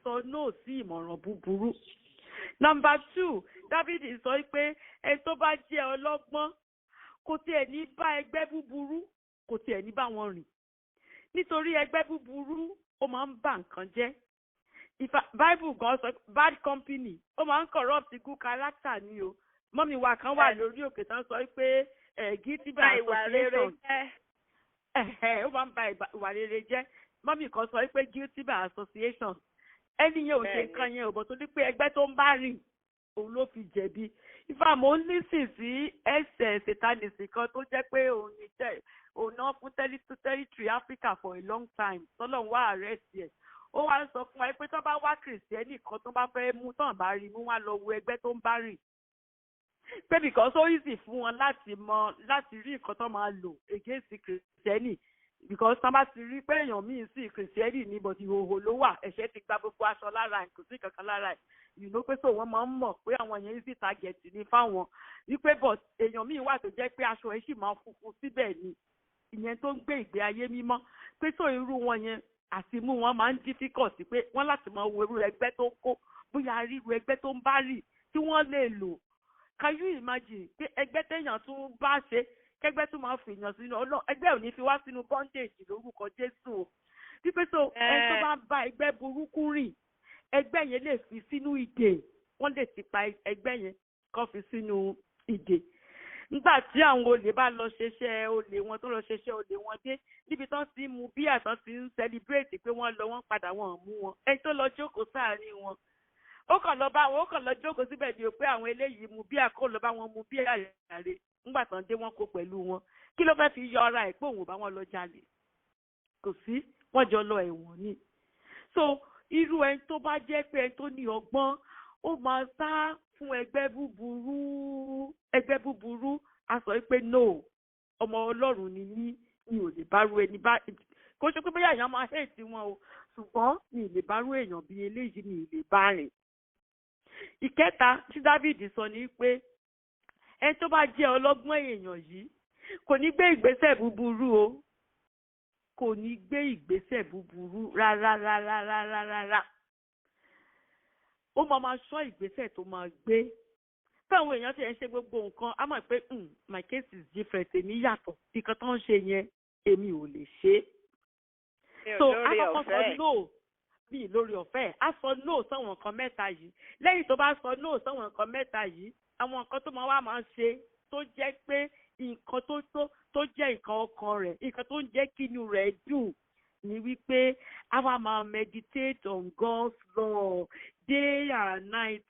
sọ no sí ìmọ̀ràn búburú. Number two, Dávidi sọ pé ẹni tó bá jẹ́ ọlọ́gbọ́n kò tiẹ̀ ní bá ẹgbẹ́ búburú, kò tiẹ̀ ní bá wọn rìn. Nítorí ẹgbẹ́ búburú, ó máa ń bà nǹkan jẹ́. Bible gan sọ bad company, ó máa ń corrupt good character ni o. Mummy wa kan wà lórí òkè tán sọ pé guilty by association. Ó máa ń ba ìwà rere jẹ́. Mummy kan sọ pé guilty by association. Ẹni yẹn ò ṣe nǹkan yẹn ò bọ̀ tó ní pé ẹgbẹ́ tó ń bá rìn, òun ló fi jẹ̀bi. Ifá mo ń lísìn sí ẹsẹ̀ satanist kan tó jẹ́ pé òun ní jẹ́ òun náà fún territory Africa for a long time. Tọ́lọ́run wá arrest ẹ̀. Ó wá sọ fún wa pé tó bá wá Christian kan tó bá fẹ́ mú, tán bá rí mú, wá lọ wo ẹgbẹ́ tó ń bá rìn. Pé because ó easy fún wọn láti mọ, láti rí nǹkan tó máa lò against Christian, because tán bá ti rí pé èèyàn míì sí Christian ní, but ìhòòhò ló wà, ẹ̀ṣẹ̀ ti gba gbogbo aṣọ lára ẹ̀, kò sí kankan lára ẹ̀, pé so wọ́n máa ń mọ̀ pé àwọn yẹn easy target ní fáwọn, wípé but èèyàn míì wà tó jẹ́ pé aṣọ ẹ̀ sì máa funfun síbẹ̀ ni, ìyẹn tó ń gbé ìgbé ayé mímọ́, pé so irú wọn yẹn àti mú wọn máa ń difficult, pé wọ́n láti máa wo irú ẹgbẹ́ tó ń kó, bóyá ríru ẹgbẹ́ tó ń bá rì tí wọ́n lè lò. Can you imagine pé ẹgbẹ́ téèyàn tún bá ṣe, kẹgbẹ́ tún máa fi èèyàn sínú ọlọ́ ẹgbẹ́ ò ní fi wá sínú bondage lórúkọ Jésù o? Wípé so ẹni tó bá ń bá ẹgbẹ́ burúkú rìn, ẹgbẹ́ yẹn lè fi sínú ìdè. Wọ́n lè ti pa ẹgbẹ́ yẹn kó fi sínú ìdè. Nígbà tí àwọn olè bá lọ ṣeṣẹ́ olè wọn, tó lọ ṣeṣẹ́ olè wọn dé níbi tán ti ń mu bíà, tán ti ń celebrate pé wọ́n lọ, wọ́n padà, wọ́n mú wọn. Ẹni tó lọ jókòó sáàárín wọn, ó kàn lọ bá wọn, ó kàn lọ jókòó síbẹ̀ ni o, pé àwọn eléyìí mu bíà, kó lọ bá wọn mu bíà yàrá. Nígbà tán dé, wọ́n kó pẹ̀lú wọn. Kí ló fẹ́ fi yọ ara ẹ̀ pé òun ò bá wọn lọ jalè? Kò sí, wọ́n jọ lọ ẹ̀wọ̀n ni. So irú ẹni tó bá jẹ́ pé ẹni tó ní ọgbọ́n, ó máa sá fún ẹgbẹ́ búburú. Ẹgbẹ́ búburú, a sọ pé no, ọmọ Ọlọ́run ni mí, mi ò lè bá ru ẹni bá. Kò ṣe pé bóyá èèyàn máa hate wọn o, ṣùgbọ́n mi ì lè bá rú èèyàn bíi eléyìí, mi ì lè bá rìn. Ìkẹta tí David sọ ni pé ẹni tó bá jẹ́ ọlọ́gbọ́n èèyàn yìí kò ní gbé ìgbésẹ̀ búburú o. Kò ní gbé ìgbésẹ̀ búburú rárá rárá rárá rárá. Ó máa máa ṣọ́ ìgbésẹ̀ tó máa gbé. Táwọn èèyàn ti ẹ̀ ń ṣe gbogbo nǹkan, á mọ̀ pé my case is different, èmi yàtọ̀. Nǹkan tó ń ṣe yẹn, èmi ò lè ṣe é. So akọ́kọ́ sọ no bí lórí ọ̀fẹ́, á sọ no sáwọn nǹkan mẹ́ta yìí. Lẹ́yìn tó bá sọ no sáwọn nǹkan mẹ́ta yìí, àwọn nǹkan tó máa wá máa ṣe, tó jẹ́ pé nǹkan tó jẹ́ nǹkan ọkàn rẹ̀, nǹkan tó ń jẹ́ kí inú rẹ̀ dùn ni wípé a wá máa meditate on God's law day and night.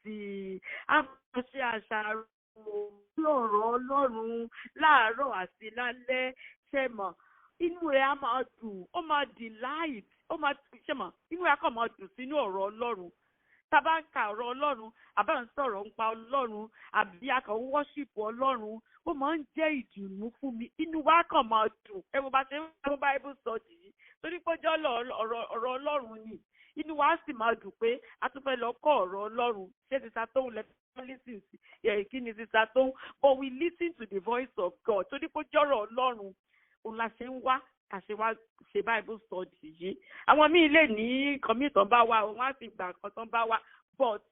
A máa ṣe àṣàrò ọ̀rọ̀ Ọlọ́run láàárọ̀ àti lálẹ́. Ṣe mọ̀, inú rẹ̀ á máa dùn, ó máa delight, ó máa ṣe mọ̀, inú rẹ̀ á kàn máa dùn sínú ọ̀rọ̀ Ọlọ́run. Tá a bá ń ka ọ̀rọ̀ Ọlọ́run, àbá ń sọ̀rọ̀ ń pa Ọlọ́run, àbí a kàn ń worship Ọlọ́run, ó máa ń jẹ́ ìdùnnú fún mi. Inú wa kàn máa dùn. Ẹ mo bá ṣe ń fún Bible study yìí, torí pé ọjọ́ ọ̀rọ̀ Ọlọ́run ni, inú wa sì máa dùn pé a tún fẹ́ lọ kọ́ ọ̀rọ̀ Ọlọ́run. Ṣé sísá tóun lẹ fẹ́ listen sí ẹ̀? Kí ni sísá tóun? But we listen to the voice of God torí pé jọ́rọ̀ Ọlọ́run òun la ṣe ń wá ká ṣe wá ṣe Bible study yìí. Àwọn míì lè ní nǹkan míì tán bá wá, wọn á sì gbà nǹkan tán bá wá, but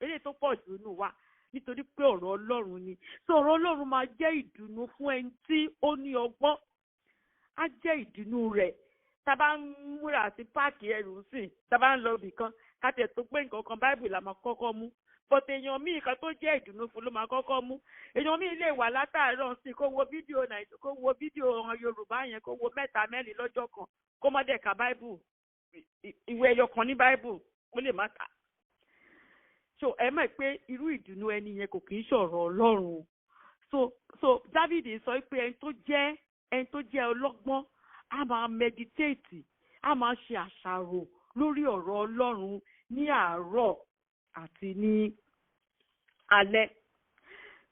eléyìí tó pọ̀ jù nù wá nítorí pé ọ̀rọ̀ Ọlọ́run ni. So ọ̀rọ̀ Ọlọ́run máa jẹ́ ìdùnnú fún ẹni tí ó ní ọgbọ́n, á jẹ́ ìdùnnú rẹ̀. Tá a bá ń múra àti pack ẹrù sí, tá a bá ń lọ ibì kan, ká tẹ̀ tó pé nǹkan kan, Bible la máa kọ́kọ́ mú. But èèyàn míì, kan tó jẹ́ ìdùnnú fún ló máa kọ́kọ́ mú. Èèyàn míì lè wà látàárọ̀ sí, kó wo fídíò Nàìjíríà, kó wo fídíò ọ̀hún Yorùbá yẹn, kó wo mẹ́ta mẹ́rin lọ́jọ́ kan, kó má dẹ̀ ka Bible, ìwé ẹyọ kan ní Bible, ó lè má kà. So ẹ mọ̀ pé irú ìdùnnú ẹni yẹn kò kì í ṣọ̀rọ̀ Ọlọ́run. So David sọ pé ẹni tó jẹ́ ọlọ́gbọ́n á máa meditate, á máa ṣe àṣàrò lórí ọ̀rọ̀ Ọlọ́run ní àárọ̀ àti ní alẹ́.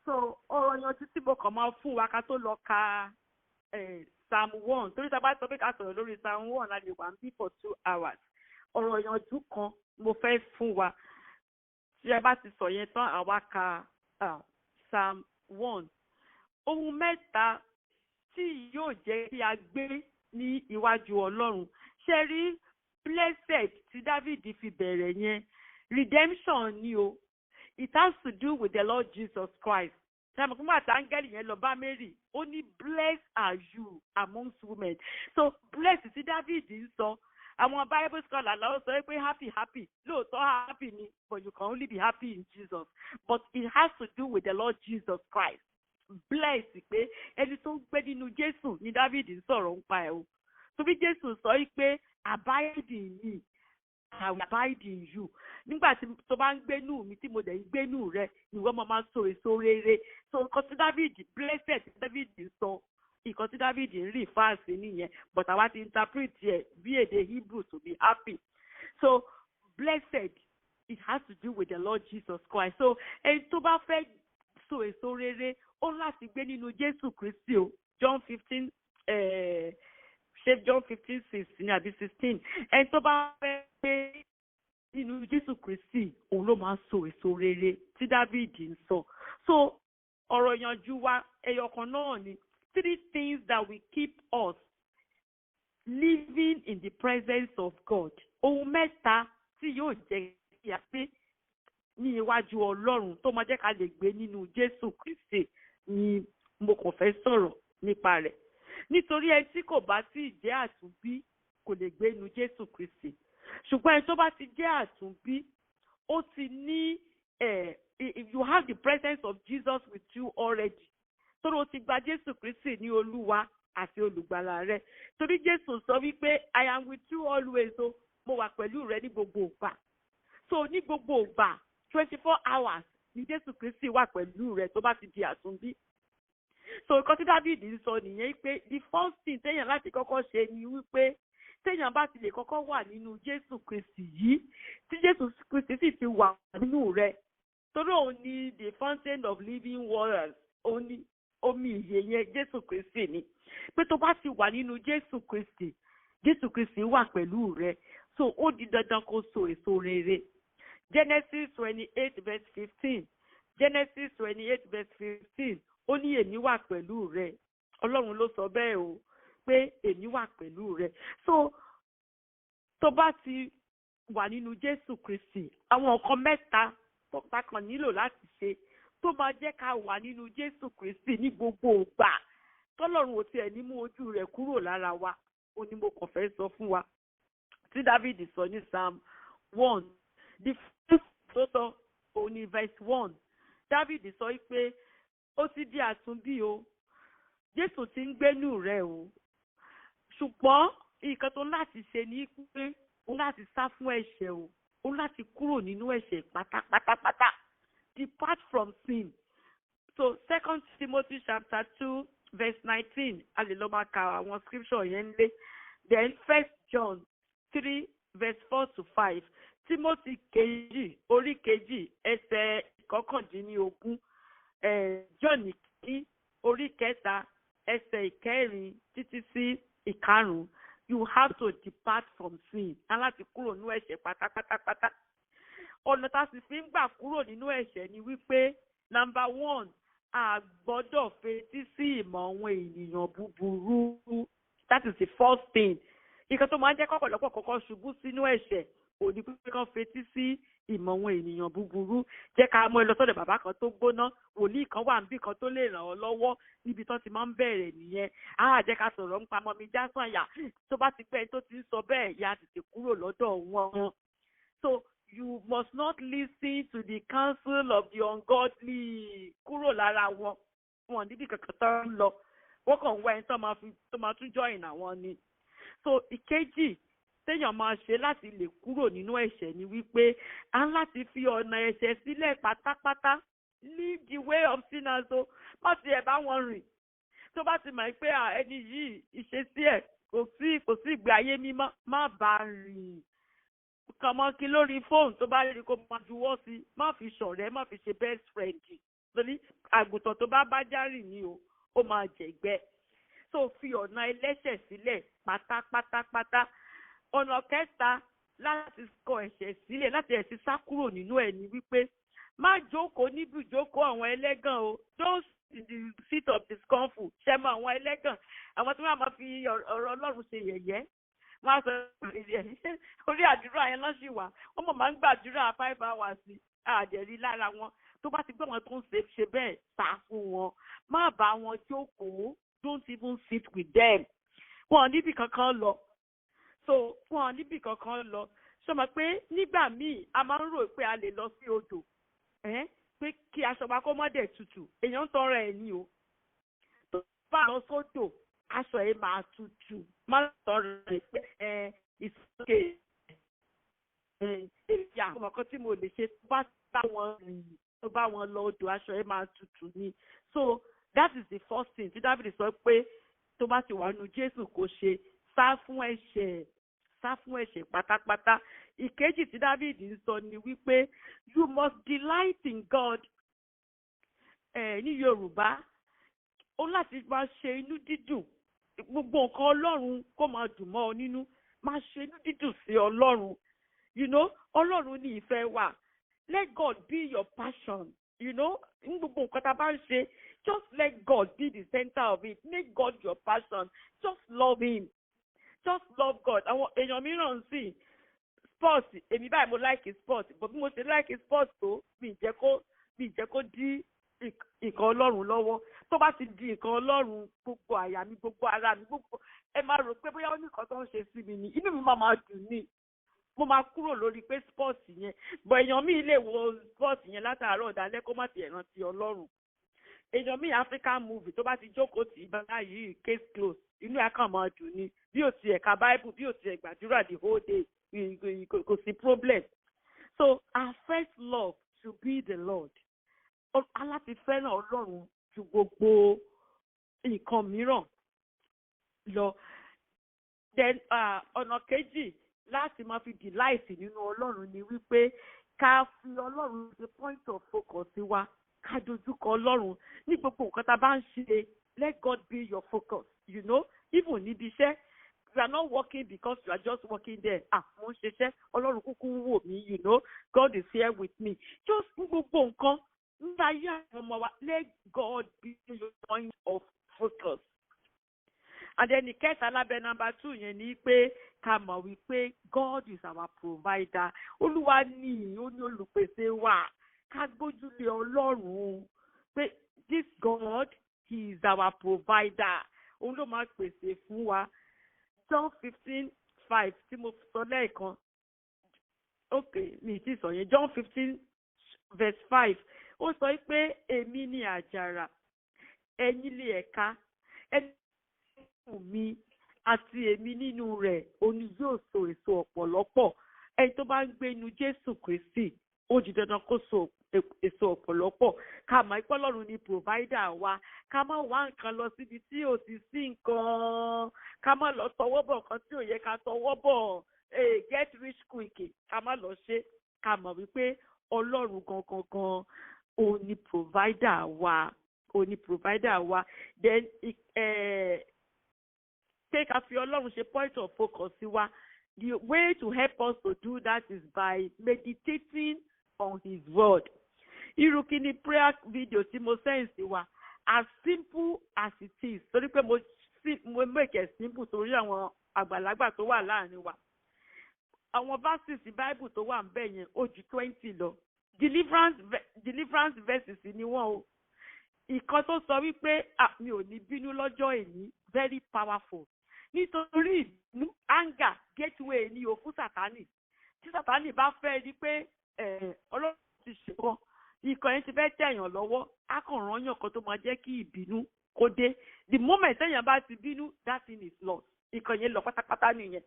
So ọ̀rọ̀ yan títí mo kàn máa fún wa ká tó lọ ka Psalm 1, torí tá a bá sọ pé ká sọ̀rọ̀ lórí Psalm 1, a lè wà níbí for 2 hours. Ọ̀rọ̀ yanjú kan mo fẹ́ fún wa. Tí ẹ bá ti sọ yẹn tán, àwa ka Psalm 1. Ohun mẹ́ta tí yóò jẹ́ kí a gbé ní iwájú Ọlọ́run. Ṣe rí Blessed tí David fi bẹ̀rẹ̀ yẹn, redemption ni o. It has to do with the Lord Jesus Christ. Ṣàmùkúmọ̀ àti áńgẹ́lì yẹn lọ bá Mary, ó ní, "Blessed are you amongst women." So blessed tí David ń sọ, àwọn Bible scholar lọ́wọ́ sọ pé happy, happy, lóòótọ́ happy ni, but you can only be happy in Jesus. But it has to do with the Lord Jesus Christ. Blessed pé ẹni tó ń gbé nínú Jésù ni David ń sọ̀rọ̀ ń pa ẹ̀ o. Torí Jésù sọ pé, "Abide in me, I will abide in you." Nígbà tí tó bá ń gbénú mi tí mo dẹ̀ ń gbénú rẹ, ìwọ máa so èso rere. So nǹkan tí David, blessed tí David sọ, nǹkan tí David ń rí fáàsì nìyẹn, but àwa ti interpret ẹ̀ bí èdè Hebrew to be happy. So blessed, it has to do with the Lord Jesus Christ. So ẹni tó bá fẹ́ so èso rere, ó láti gbé nínú Jésù Kristi o. John 15, ṣé John 15:6 ní àbí 16? Ẹni tó bá fẹ́ gbé nínú Jésù Kristi, òun ló máa ń so èso rere tí David ń sọ. So ọ̀rọ̀ ìyànjú wa ẹyọ kan náà ni three things that will keep us living in the presence of God. Ohun mẹ́ta tí yóò jẹ́ kí a pé ní iwájú Ọlọ́run, tó máa jẹ́ ká lè gbé nínú Jésù Kristi ni mo kàn fẹ́ sọ̀rọ̀ nípa rẹ̀. Nítorí ẹni tí kò bá tí ì jẹ́ àtúnbí kò lè gbé nínú Jésù Kristi. Ṣùgbọ́n ẹni tó bá ti jẹ́ àtúnbí, ó ti ní you have the presence of Jesus with you already. Torí o ti gba Jésù Kristi ní Olúwa àti olùgbàlà rẹ. Torí Jésù sọ wípé, "I am with you always o, mo wà pẹ̀lú rẹ ní gbogbo ìgbà." So ní gbogbo ìgbà, 24 hours ni Jésù Kristi wà pẹ̀lú rẹ tó bá ti di àtúnbí. So nǹkan tí David ń sọ nìyẹn pé the first thing téèyàn láti kọ́kọ́ ṣe ni wípé téèyàn bá ti lè kọ́kọ́ wà nínú Jésù Kristi yìí, tí Jésù Kristi sì ti wà nínú rẹ, torí òun ni the fountain of living waters, òun ni omi ìyè yẹn, Jésù Kristi ni, pé tó bá ti wà nínú Jésù Kristi, Jésù Kristi wà pẹ̀lú rẹ, so ó di dandan kó so èso rere. Genesis 28 verse 15, Genesis 28 verse 15, ó ní, "Èmi wà pẹ̀lú rẹ." Ọlọ́run ló sọ bẹ́ẹ̀ o, pé èmi wà pẹ̀lú rẹ. So tó bá ti wà nínú Jésù Kristi, àwọn nǹkan mẹ́ta tọ́ta kan nílò láti ṣe tó máa jẹ́ ká wà nínú Jésù Kristi ní gbogbo ìgbà, tọ́lọ́run ò tiẹ̀ ní mú ojú rẹ̀ kúrò lára wa, ó ní mo kàn fẹ́ sọ fún wa tí David sọ ní Psalm 1. The first tó sọ òun ní verse 1. David sọ pé ó ti di àtúnbí o, Jésù ti ń gbénú rẹ̀ o, ṣùgbọ́n nǹkan tó láti ṣe ni pé ó láti sá fún ẹ̀ṣẹ̀ o, ó láti kúrò nínú ẹ̀ṣẹ̀ pátápátápátá, depart from sin. So Second Timothy chapter 2 verse 19, a lè lọ máa ka àwọn scripture yẹn lé. Then First John 3 verse 4 to 5, Timothy kejì orí 2 ẹsẹ̀ 19, John kí orí 3 ẹsẹ̀ 4 títí sí 5. You have to depart from sin, á láti kúrò nínú ẹ̀ṣẹ̀ pátápátápátá. Ọ̀nà tá a sì fi ń gbà kúrò nínú ẹ̀ṣẹ̀ ni wípé number one, a gbọ́dọ̀ fetí sí ìmọ̀ àwọn ènìyàn búburú. That is the first thing. Nǹkan tó máa ń jẹ́ kọ́pọ̀lọpọ̀ kọ́kọ́ ṣubú sínú ẹ̀ṣẹ̀ òní pé kán fetí sí ìmọ̀ àwọn ènìyàn búburú. Jẹ́ ká mú ẹ lọ sọ́dọ̀ bàbá kan tó gbóná, wòlíì kan wà níbì kan tó lè ràn ọ́ lọ́wọ́. Níbi tó ti máa ń bẹ̀rẹ̀ nìyẹn. Á jẹ́ ká sọ̀rọ̀ ń pa mọ́ mi jásànyà. Tó bá ti pẹ́ tó ti ń sọ bẹ́ẹ̀, ya tètè kúrò lọ́dọ̀ wọn. So you must not listen to the counsel of the ungodly. Kúrò lára wọn. Wọn níbi kankan tó ń lọ, wọ́n kàn ń wá ẹni tó máa fi tó máa tún join àwọn ni. So ìkejì téèyàn máa ṣe láti lè kúrò nínú ẹ̀ṣẹ̀ ni wípé a ń láti fi ọ̀nà ẹ̀ṣẹ̀ sílẹ̀ pátápátá. Leave the way of sinners o. Má ti ẹ̀ bá wọn rìn. Tó bá ti mọ̀ pé ẹni yìí, ìṣesí ẹ̀ kò sí ìgbé ayé mímọ́, má bá a rìn. Kàn mọ́ kí lórí fóònù, tó bá rí kó máa juwọ́ sí, má fi ṣọ̀rẹ́, má fi ṣe best friend, torí àgùntàn tó bá bá járìn ni o, ó máa jẹ̀gbẹ́. So fi ọ̀nà ẹlẹ́ṣẹ̀ sílẹ̀ pátápátápátá. Ọ̀nà kẹta láti kọ ẹ̀ṣẹ̀ sílẹ̀, láti ẹ̀sìn sá kúrò nínú ẹ̀ ni wípé má jókòó níbi ìjókòó àwọn ẹlẹ́gàn o. Don't in the seat of discomfort. Ṣe mọ àwọn ẹlẹ́gàn, àwọn tí wọ́n máa fi ọ̀rọ̀ Ọlọ́run ṣe yẹ̀yẹ́? Wọ́n á sọ orí àdúrà yẹn lọ́ sì wà. Wọ́n mọ̀ máa ń gbàdúrà 5 hours, àjẹrí lára wọn. Tó bá ti gbọ́ wọn tó ń ṣe bẹ́ẹ̀, sá fún wọn, má bá wọn jókòó. Don't even sit with them. Wọn níbì kankan lọ. So wọn níbì kankan lọ. Ṣọ mọ̀ pé nígbà míì, a máa ń rò pé a lè lọ sí odò pé kí aṣọ wa kó má dẹ̀ tutù? Èèyàn ń tọrọ ẹ̀ ní o. Tó bá lọ sódò, aṣọ ẹ̀ máa tutù. Má tọrọ ẹ̀ pé ẹ ìsókè ìyá ọmọ kan tí mo lè ṣe. Tó bá wọn rìn, tó bá wọn lọ odò, aṣọ ẹ̀ máa tutù ni. So that is the first thing tí Dáfídì sọ pé tó bá ti wà nínú Jésù kò ṣe: sá fún ẹ̀ṣẹ̀, sá fún ẹ̀ṣẹ̀ pátápátá. Ìkejì tí Dáfídì ń sọ ni wípé you must delight in God. Ẹ ní Yorùbá, ó láti máa ṣe inú dídùn, gbogbo nǹkan Ọlọ́run kó máa dùn mọ́ ọ nínú, máa ṣe inú dídùn sí Ọlọ́run. Ọlọ́run ní ìfẹ́ wa. Let God be your passion. Ní gbogbo nǹkan tá a bá ń ṣe, just let God be the center of it. Make God your passion. Just love him, just love God. Àwọn èèyàn mìíràn ń sìn sport. Èmi báyìí, mo like sport, but bí mo ṣe like sport tó, mi jẹ́ kó dí nǹkan Ọlọ́run lọ́wọ́. Tó bá ti di nǹkan Ọlọ́run, gbogbo àyà mi, gbogbo ara mi, gbogbo ẹ máa rò pé bóyá ó ní nǹkan tó ń ṣe sí mi ni. Inú mi máa máa dùn ní, mo máa kúrò lórí pé sport yẹn. But èèyàn míì lè wo sport yẹn látàárọ̀ dalẹ́, kó má ti rántí Ọlọ́run. Èèyàn míì, African movie tó bá ti jókòó tì í báyìí, case close, inú ẹ̀ kàn máa dùn ni. Bí ò tiẹ̀ ka Bible, bí ò tiẹ̀ gbàdúrà the whole day, kò sí problem. So our first love should be the Lord. Aláti fẹ́ràn Ọlọ́run ju gbogbo nǹkan mìíràn lọ. Then ọ̀nà kejì láti máa fi delight nínú Ọlọ́run ni wípé ká fi Ọlọ́run ṣe point of focus wa, ká dojúkọ Ọlọ́run ní gbogbo nǹkan tá a bá ń ṣe. Let God be your focus. Even níbi iṣẹ́, you are not working because you are just working there. Ah, mo ń ṣiṣẹ́, Ọlọ́run kúkú ń wò mí. God is here with me. Just ní gbogbo nǹkan nígbà ayé àwọn ọmọ wa, let God be your point of focus. And then ìkẹta lábẹ́ number two yẹn ni pé ká mọ̀ wípé God is our provider. Olúwa ní, ó ní olùpèsè wa. Ká gbójúlé Ọlọ́run pé this God, he is our provider. Òun ló máa pèsè fún wa. John 15:5 tí mo sọ lẹ́ẹ̀kan, ok, mi ti sọ yẹn. John 15 verse 5, ó sọ pé, "Èmi ni àjàrà, ẹ̀yin ni ẹ̀ka. Ẹni nínú mi àti èmi nínú rẹ̀, òun ni yóò so èso ọ̀pọ̀lọpọ̀." Ẹni tó bá ń gbé inú Jésù Kristi, ó di dandan kó so èso ọ̀pọ̀lọpọ̀. Ká mọ̀ pé Ọlọ́run ni provider wa. Ká má wá nǹkan lọ síbi tí ò ti sí nǹkan, ká má lọ tọwọ́ bọ̀ nǹkan tí ò yẹ ká tọwọ́ bọ̀, get rich quick, ká má lọ ṣe. Ká mọ̀ wípé Ọlọ́run gangan gan, òun ni provider wa, òun ni provider wa. Then pé ká fi Ọlọ́run ṣe point of focus sí wa, the way to help us to do that is by meditating on his word. Irú kí ni prayer video tí mo send sí wa, as simple as it is, torí pé mo make it simple torí àwọn àgbàlagbà tó wà láàrin wa. Àwọn verses Bible tó wà níbẹ̀ yẹn, ó ju 20 lọ. Deliverance verses ni wọ́n o. Ìkan tó sọ wípé, "Ah, mi ò ní bínú lọ́jọ́ èní," very powerful, nítorí ìbínú, anger, gateway ni o fún Sátánì. Tí Sátánì bá fẹ́ rí pé Ọlọ́run ti ṣe kan, ikọ̀ yẹn ti fẹ́ tẹ̀yàn lọ́wọ́, á kàn rán yàn kan tó máa jẹ́ kí ìbínú kó dé. The moment tẹ̀yàn bá ti bínú, that thing is lost. Ikọ̀ yẹn lọ pátápátá nìyẹn.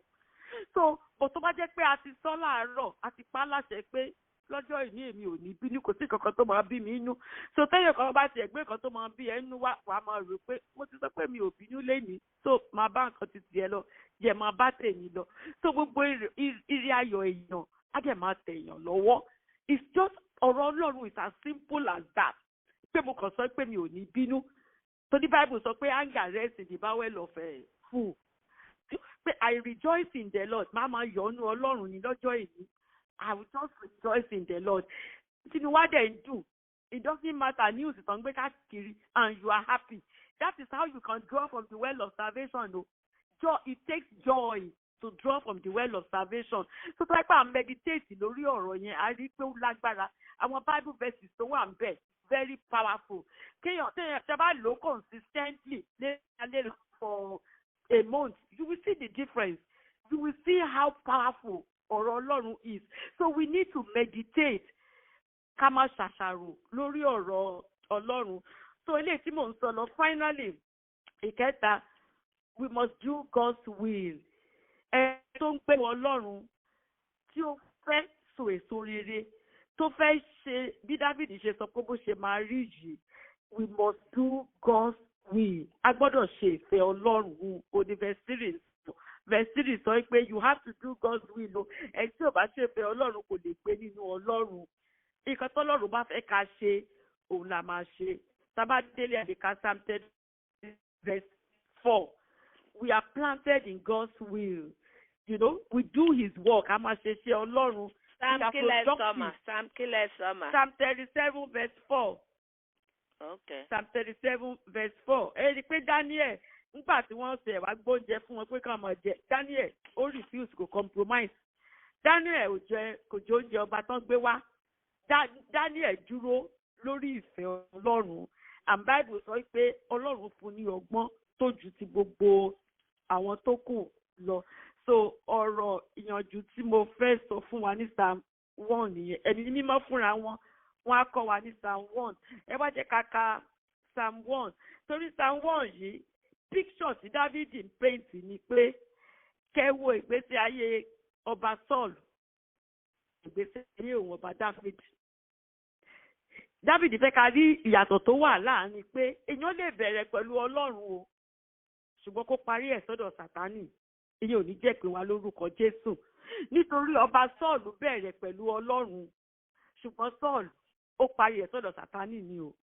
So bó tó bá jẹ́ pé a ti sọ láàárọ̀, a ti pa á láṣẹ pé lọ́jọ́ ìní, èmi ò ní bínú, kò sí kankan tó máa bí mi inú. So tẹ́yìn kan bá tiẹ̀ gbé kan tó máa bí ẹ nínú wá, wàá máa rò pé mo ti sọ pé mi ò bínú lénìí, so máa bá nǹkan ti tiẹ̀ lọ, jẹ́ máa bá tèmi lọ. So gbogbo ire ayọ̀ èèyàn á dẹ̀ máa tẹ̀yàn lọ́wọ́. It's just ọ̀rọ̀ Ọlọ́run is as simple as that, pé mo kàn sọ pé mi ò ní bínú, torí Bible sọ pé anger rests in the bowel of a fool, pé I rejoice in the Lord. Má máa yọ́nú Ọlọ́run ní lọ́jọ́ ìní. I will just rejoice in the Lord. Tinú wa dẹ̀ ń dùn. It doesn't matter news tó ń gbé káàkiri, and you are happy. That is how you can draw from the well of salvation o. Joy, it takes joy to draw from the well of salvation. So tó bá pẹ́ à ń meditate lórí ọ̀rọ̀ yẹn, a rí i pé ó lágbára. Àwọn Bible verses tó wà ń bẹ̀, very powerful. Kéèyàn téèyàn tẹ́ bá lò ó consistently léraléra for a month, you will see the difference. You will see how powerful ọ̀rọ̀ Ọlọ́run is. So we need to meditate, ká máa ṣàṣàrò lórí ọ̀rọ̀ Ọlọ́run. So eléyìí tí mò ń sọ lọ, finally, ìkẹta, we must do God's will. Ẹ tó ń pè Ọlọ́run, tí ó fẹ́ so èso rere, tó fẹ́ ṣe bí Dáfídì ṣe sọ pé bó ṣe máa rí yìí, we must do God's will. A gbọ́dọ̀ ṣe ìfẹ́ Ọlọ́run. Oní verse 3 sọ pé you have to do God's will o. Ẹ tí ò bá ṣe ìfẹ́ Ọlọ́run kò lè gbé nínú Ọlọ́run. Nǹkan tọ́lọ́run bá fẹ́ ká ṣe, òun la máa ṣe. Tá bá délé, àdìka Psalm 10 verse 4. We are planted in God's will. We do his work. A máa ṣe iṣẹ́ Ọlọ́run. Psalm We are kílẹ̀ productive. Sọ́mà, Psalm kílẹ̀ sọ́mà. Psalm 37 verse 4. Okay. Psalm 37 verse 4. Ẹ rí i pé Daniel, nígbà tí wọ́n ṣe wá gbóúnjẹ fún wọn pé ká máa jẹ, Daniel ó refuse, kò compromise. Daniel ò jẹ, kò jẹ oúnjẹ ọba tán gbé wá. Daniel dúró lórí ìfẹ́ Ọlọ́run, and Bible sọ pé Ọlọ́run fún ní ọgbọ́n tó ju ti gbogbo àwọn tó kù lọ. So ọ̀rọ̀ ìyànjú tí mo fẹ́ sọ fún wa ní Psalm 1 nìyẹn. Ẹ̀mí Mímọ́ fúnra wọn, wọ́n á kọ́ wa ní Psalm 1. Ẹ wá jẹ́ ká ka Psalm 1, torí Psalm 1 yìí, picture tí Dávidi ń paint ni pé kẹ́ wo ìgbésí ayé Ọba Saul, ìgbésí ayé òun Ọba Dávidi. Dávidi fẹ́ ká rí ìyàtọ̀ tó wà láàrin pé èèyàn lè bẹ̀rẹ̀ pẹ̀lú Ọlọ́run o, ṣùgbọ́n kó parí ẹ̀ sọ́dọ̀ Sátánì. Ìyẹn ò ní jẹ́ pé wa lórúkọ Jésù. Nítorí Ọba Sọ́ọ̀lù bẹ̀rẹ̀ pẹ̀lú Ọlọ́run, ṣùgbọ́n Sọ́ọ̀lù ó parí ẹ̀ sọ́dọ̀ Sátánì ni o.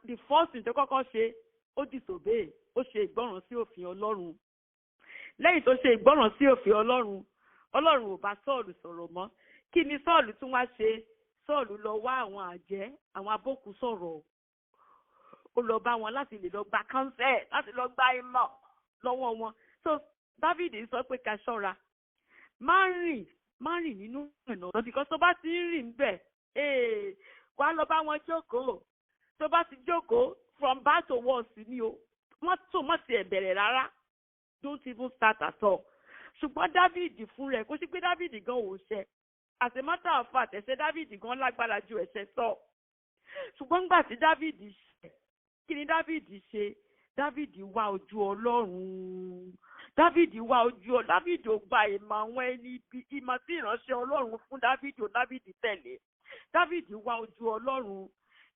The first thing tó kọ́kọ́ ṣe, ó disobey, ó ṣe ìgbọràn sí òfin Ọlọ́run. Lẹ́yìn tó ṣe ìgbọràn sí òfin Ọlọ́run, Ọlọ́run ò bá Sọ́ọ̀lù sọ̀rọ̀ mọ́. Kí ni Sọ́ọ̀lù tún wá ṣe? Sọ́ọ̀lù lọ wá àwọn àjẹ́, àwọn abókù sọ̀rọ̀. Ó lọ bá wọn láti lè lọ gba counsel, láti lọ gba ìmọ̀ lọ́wọ́ wọn. So David sọ pé ká ṣọ́ra, má rìn nínú ìrìnà ọ̀nà, because tó bá ti ń rìn bẹ̀, wàá lọ bá wọn jókòó. Tó bá ti jókòó, from bad to worse ni o. Wọ́n tó mọ̀ sí ẹ̀ bẹ̀rẹ̀ rárá, don't even start at all. Ṣùgbọ́n David fún rẹ̀, kó sí pé David gan ò ṣẹ̀. As a matter of fact, ẹ̀ṣẹ̀ David gan lágbára ju ẹ̀ṣẹ̀ Saul. Ṣùgbọ́n nígbà tí David ṣẹ̀, kí ni David ṣe? David wá ojú Ọlọ́run. David wá ojú ọ. David ò gba ìmọ̀ àwọn ẹni ibi. Ìmọ̀ tí ìránṣẹ́ Ọlọ́run fún David ò, David tẹ̀lé. David wá ojú Ọlọ́run.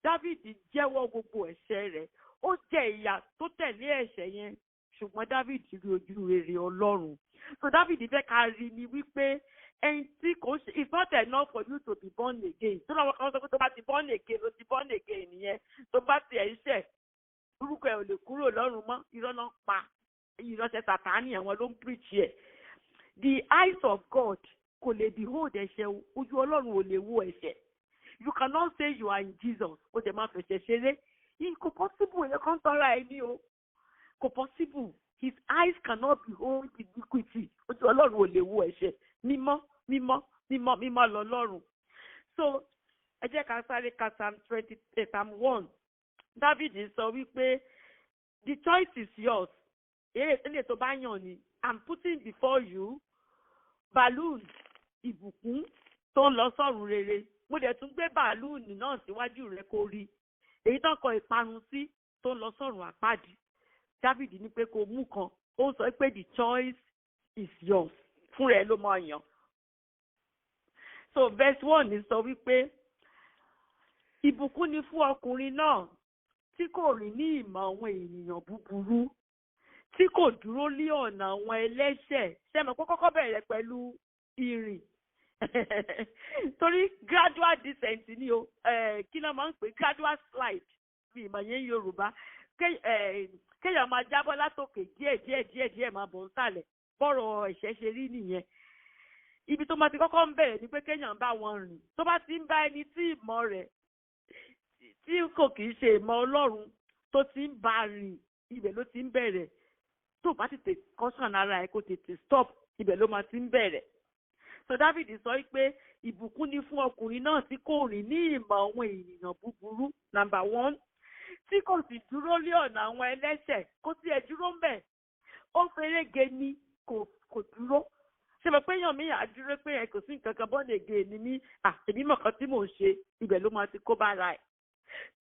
David jẹ́wọ́ gbogbo ẹ̀ṣẹ̀ rẹ̀. Ó jẹ ìyà tó tẹ̀lé ẹ̀ṣẹ̀ yẹn, ṣùgbọ́n David rí ojú rere Ọlọ́run. So David fẹ́ ká rí ni wípé ẹni tí kò ṣe, it's not enough for you to be born again. Tó lọ́wọ́ kan sọ pé tó bá ti born again, ó ti born again nìyẹn. Tó bá ti ẹ̀ ń ṣẹ̀, orúkọ ẹ̀ ò lè kúrò lọ́run mọ́. Irọ́ náà pa, ìránṣẹ́ Sàtánì, àwọn ló ń preach ẹ̀. The eyes of God kò lè behold ẹ̀ṣẹ̀ o. Ojú Ọlọ́run ò lè wo ẹ̀ṣẹ̀. You cannot say you are in Jesus, ó dẹ̀ máa fẹ̀ṣẹ̀ ṣeré. Kò possible. Èèyàn kan tọ́ra ẹ ní o. Kò possible. His eyes cannot behold iniquity. Ojú Ọlọ́run ò lè wo ẹ̀ṣẹ̀. Mímọ́, mímọ́, mímọ́, mímọ́ lọ́lọ́run. So ẹ jẹ́ ká sáré ka Psalm 20, Psalm 1. David sọ wípé the choice is yours. Eré tó bá yàn ni. I'm putting before you balloon ìbùkún tó ń lọ sọ́run rere. Mo dẹ̀ tún gbé balloon náà síwájú rẹ kó rí èyí tó ń kọ ìparun sí, tó ń lọ sọ́run àpáàdì. David ní pé kó mú kan. Ó sọ pé the choice is yours, fún rẹ ló máa yàn. So verse 1 ní sọ wípé ìbùkún ni fún ọkùnrin náà tí kò rìn ní ìmọ̀ àwọn ènìyàn búburú, tí kò dúró lé ọ̀nà àwọn ẹlẹ́ṣẹ̀. Ṣé mọ̀ pé kọ́kọ́ bẹ̀rẹ̀ pẹ̀lú ìrìn, torí gradual descent ni o. Kí ló máa ń pè gradual slide? Bí ìmọ̀ yẹn Yorùbá, kéèyàn máa jábọ́ látòkè díẹ̀ díẹ̀ díẹ̀ díẹ̀, máa bọ̀ nsàlẹ̀. Bọ́rọ̀ ẹ̀ṣẹ̀ ṣe rí nìyẹn. Ibi tó máa ti kọ́kọ́ ń bẹ̀rẹ̀ ni pé kéèyàn bá wọn rìn. Tó bá ti ń bá ẹni tí ìmọ̀ rẹ̀ tí kò kì í ṣe ìmọ̀ Ọlọ́run, tó ti ń bá rìn, ibẹ̀ ló ti ń bẹ̀rẹ̀. Tó bá tètè caution ara ẹ̀, kó tètè stop, Ibẹ̀ ló máa ti ń bẹ̀rẹ̀. So David sọ pé ìbùkún ni fún ọkùnrin náà tí kò rìn ní ìmọ̀ àwọn ènìyàn búburú, number one, tí kò sì dúró lé ọ̀nà àwọn ẹlẹ́ṣẹ̀. Kó tiẹ̀ dúró ń bẹ̀, ó ferege ni, kò dúró. Ṣe mọ̀ pé èèyàn mi à dúró pé ẹ kò sí nǹkan kan, born again ni mí, à èmi mọ̀ kan tí mò ń ṣe, ibẹ̀ ló máa ti kó bára ẹ̀.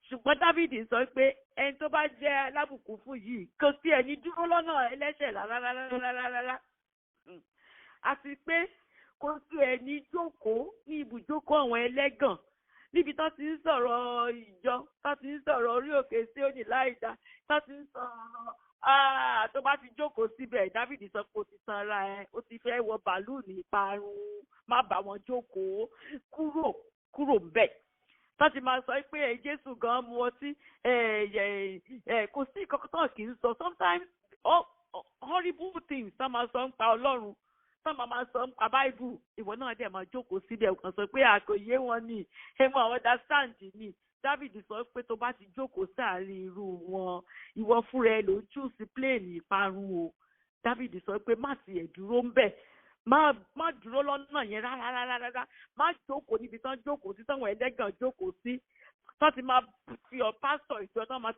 Ṣùgbọ́n David sọ pé ẹni tó bá jẹ́ alábùkún fún yìí, kò sí ẹni dúró lọ́nà ẹlẹ́ṣẹ̀ rárá rárá rárá, àti pé kò sí ẹni jókòó ní ibùjókòó àwọn ẹlẹ́gàn, níbi tó ti ń sọ̀rọ̀ ìjọ, tó ti ń sọ̀rọ̀ orí òkè Síónì láìda, tó ti ń sọ̀rọ̀. Tó bá ti jókòó síbẹ̀, David sọ pé ó ti tan ara ẹ, ó ti fẹ́ wọ bàálù ní ìparun. Má bá wọn jókòó, kúrò, kúrò ńbẹ̀. Tó ti máa sọ pé ẹ Jésù gan mu ọtí, ẹ kò sí ìkọ̀kọ̀ tó kì í sọ. Sometimes horrible things tó máa sọ ń pa Ọlọ́run, tó máa sọ ń pa Bible, ìwọ náà dẹ̀ máa jókòó síbẹ̀, kàn sọ pé àkòyé wọn ni, ẹ mọ understand ni. David sọ pé tó bá ti jókòó sáàárín irú wọn, ìwọ fúnra ẹ ló ń choose plane ìparun o. David sọ pé má tiẹ̀ dúró ń bẹ̀, má dúró lọ́nà yẹn rárá rárá rárá, má jókòó níbi tán jókòó sí, táwọn ẹlẹ́gàn jókòó sí, tán ti máa fi ọ pásítọ̀ ìjọ, tán máa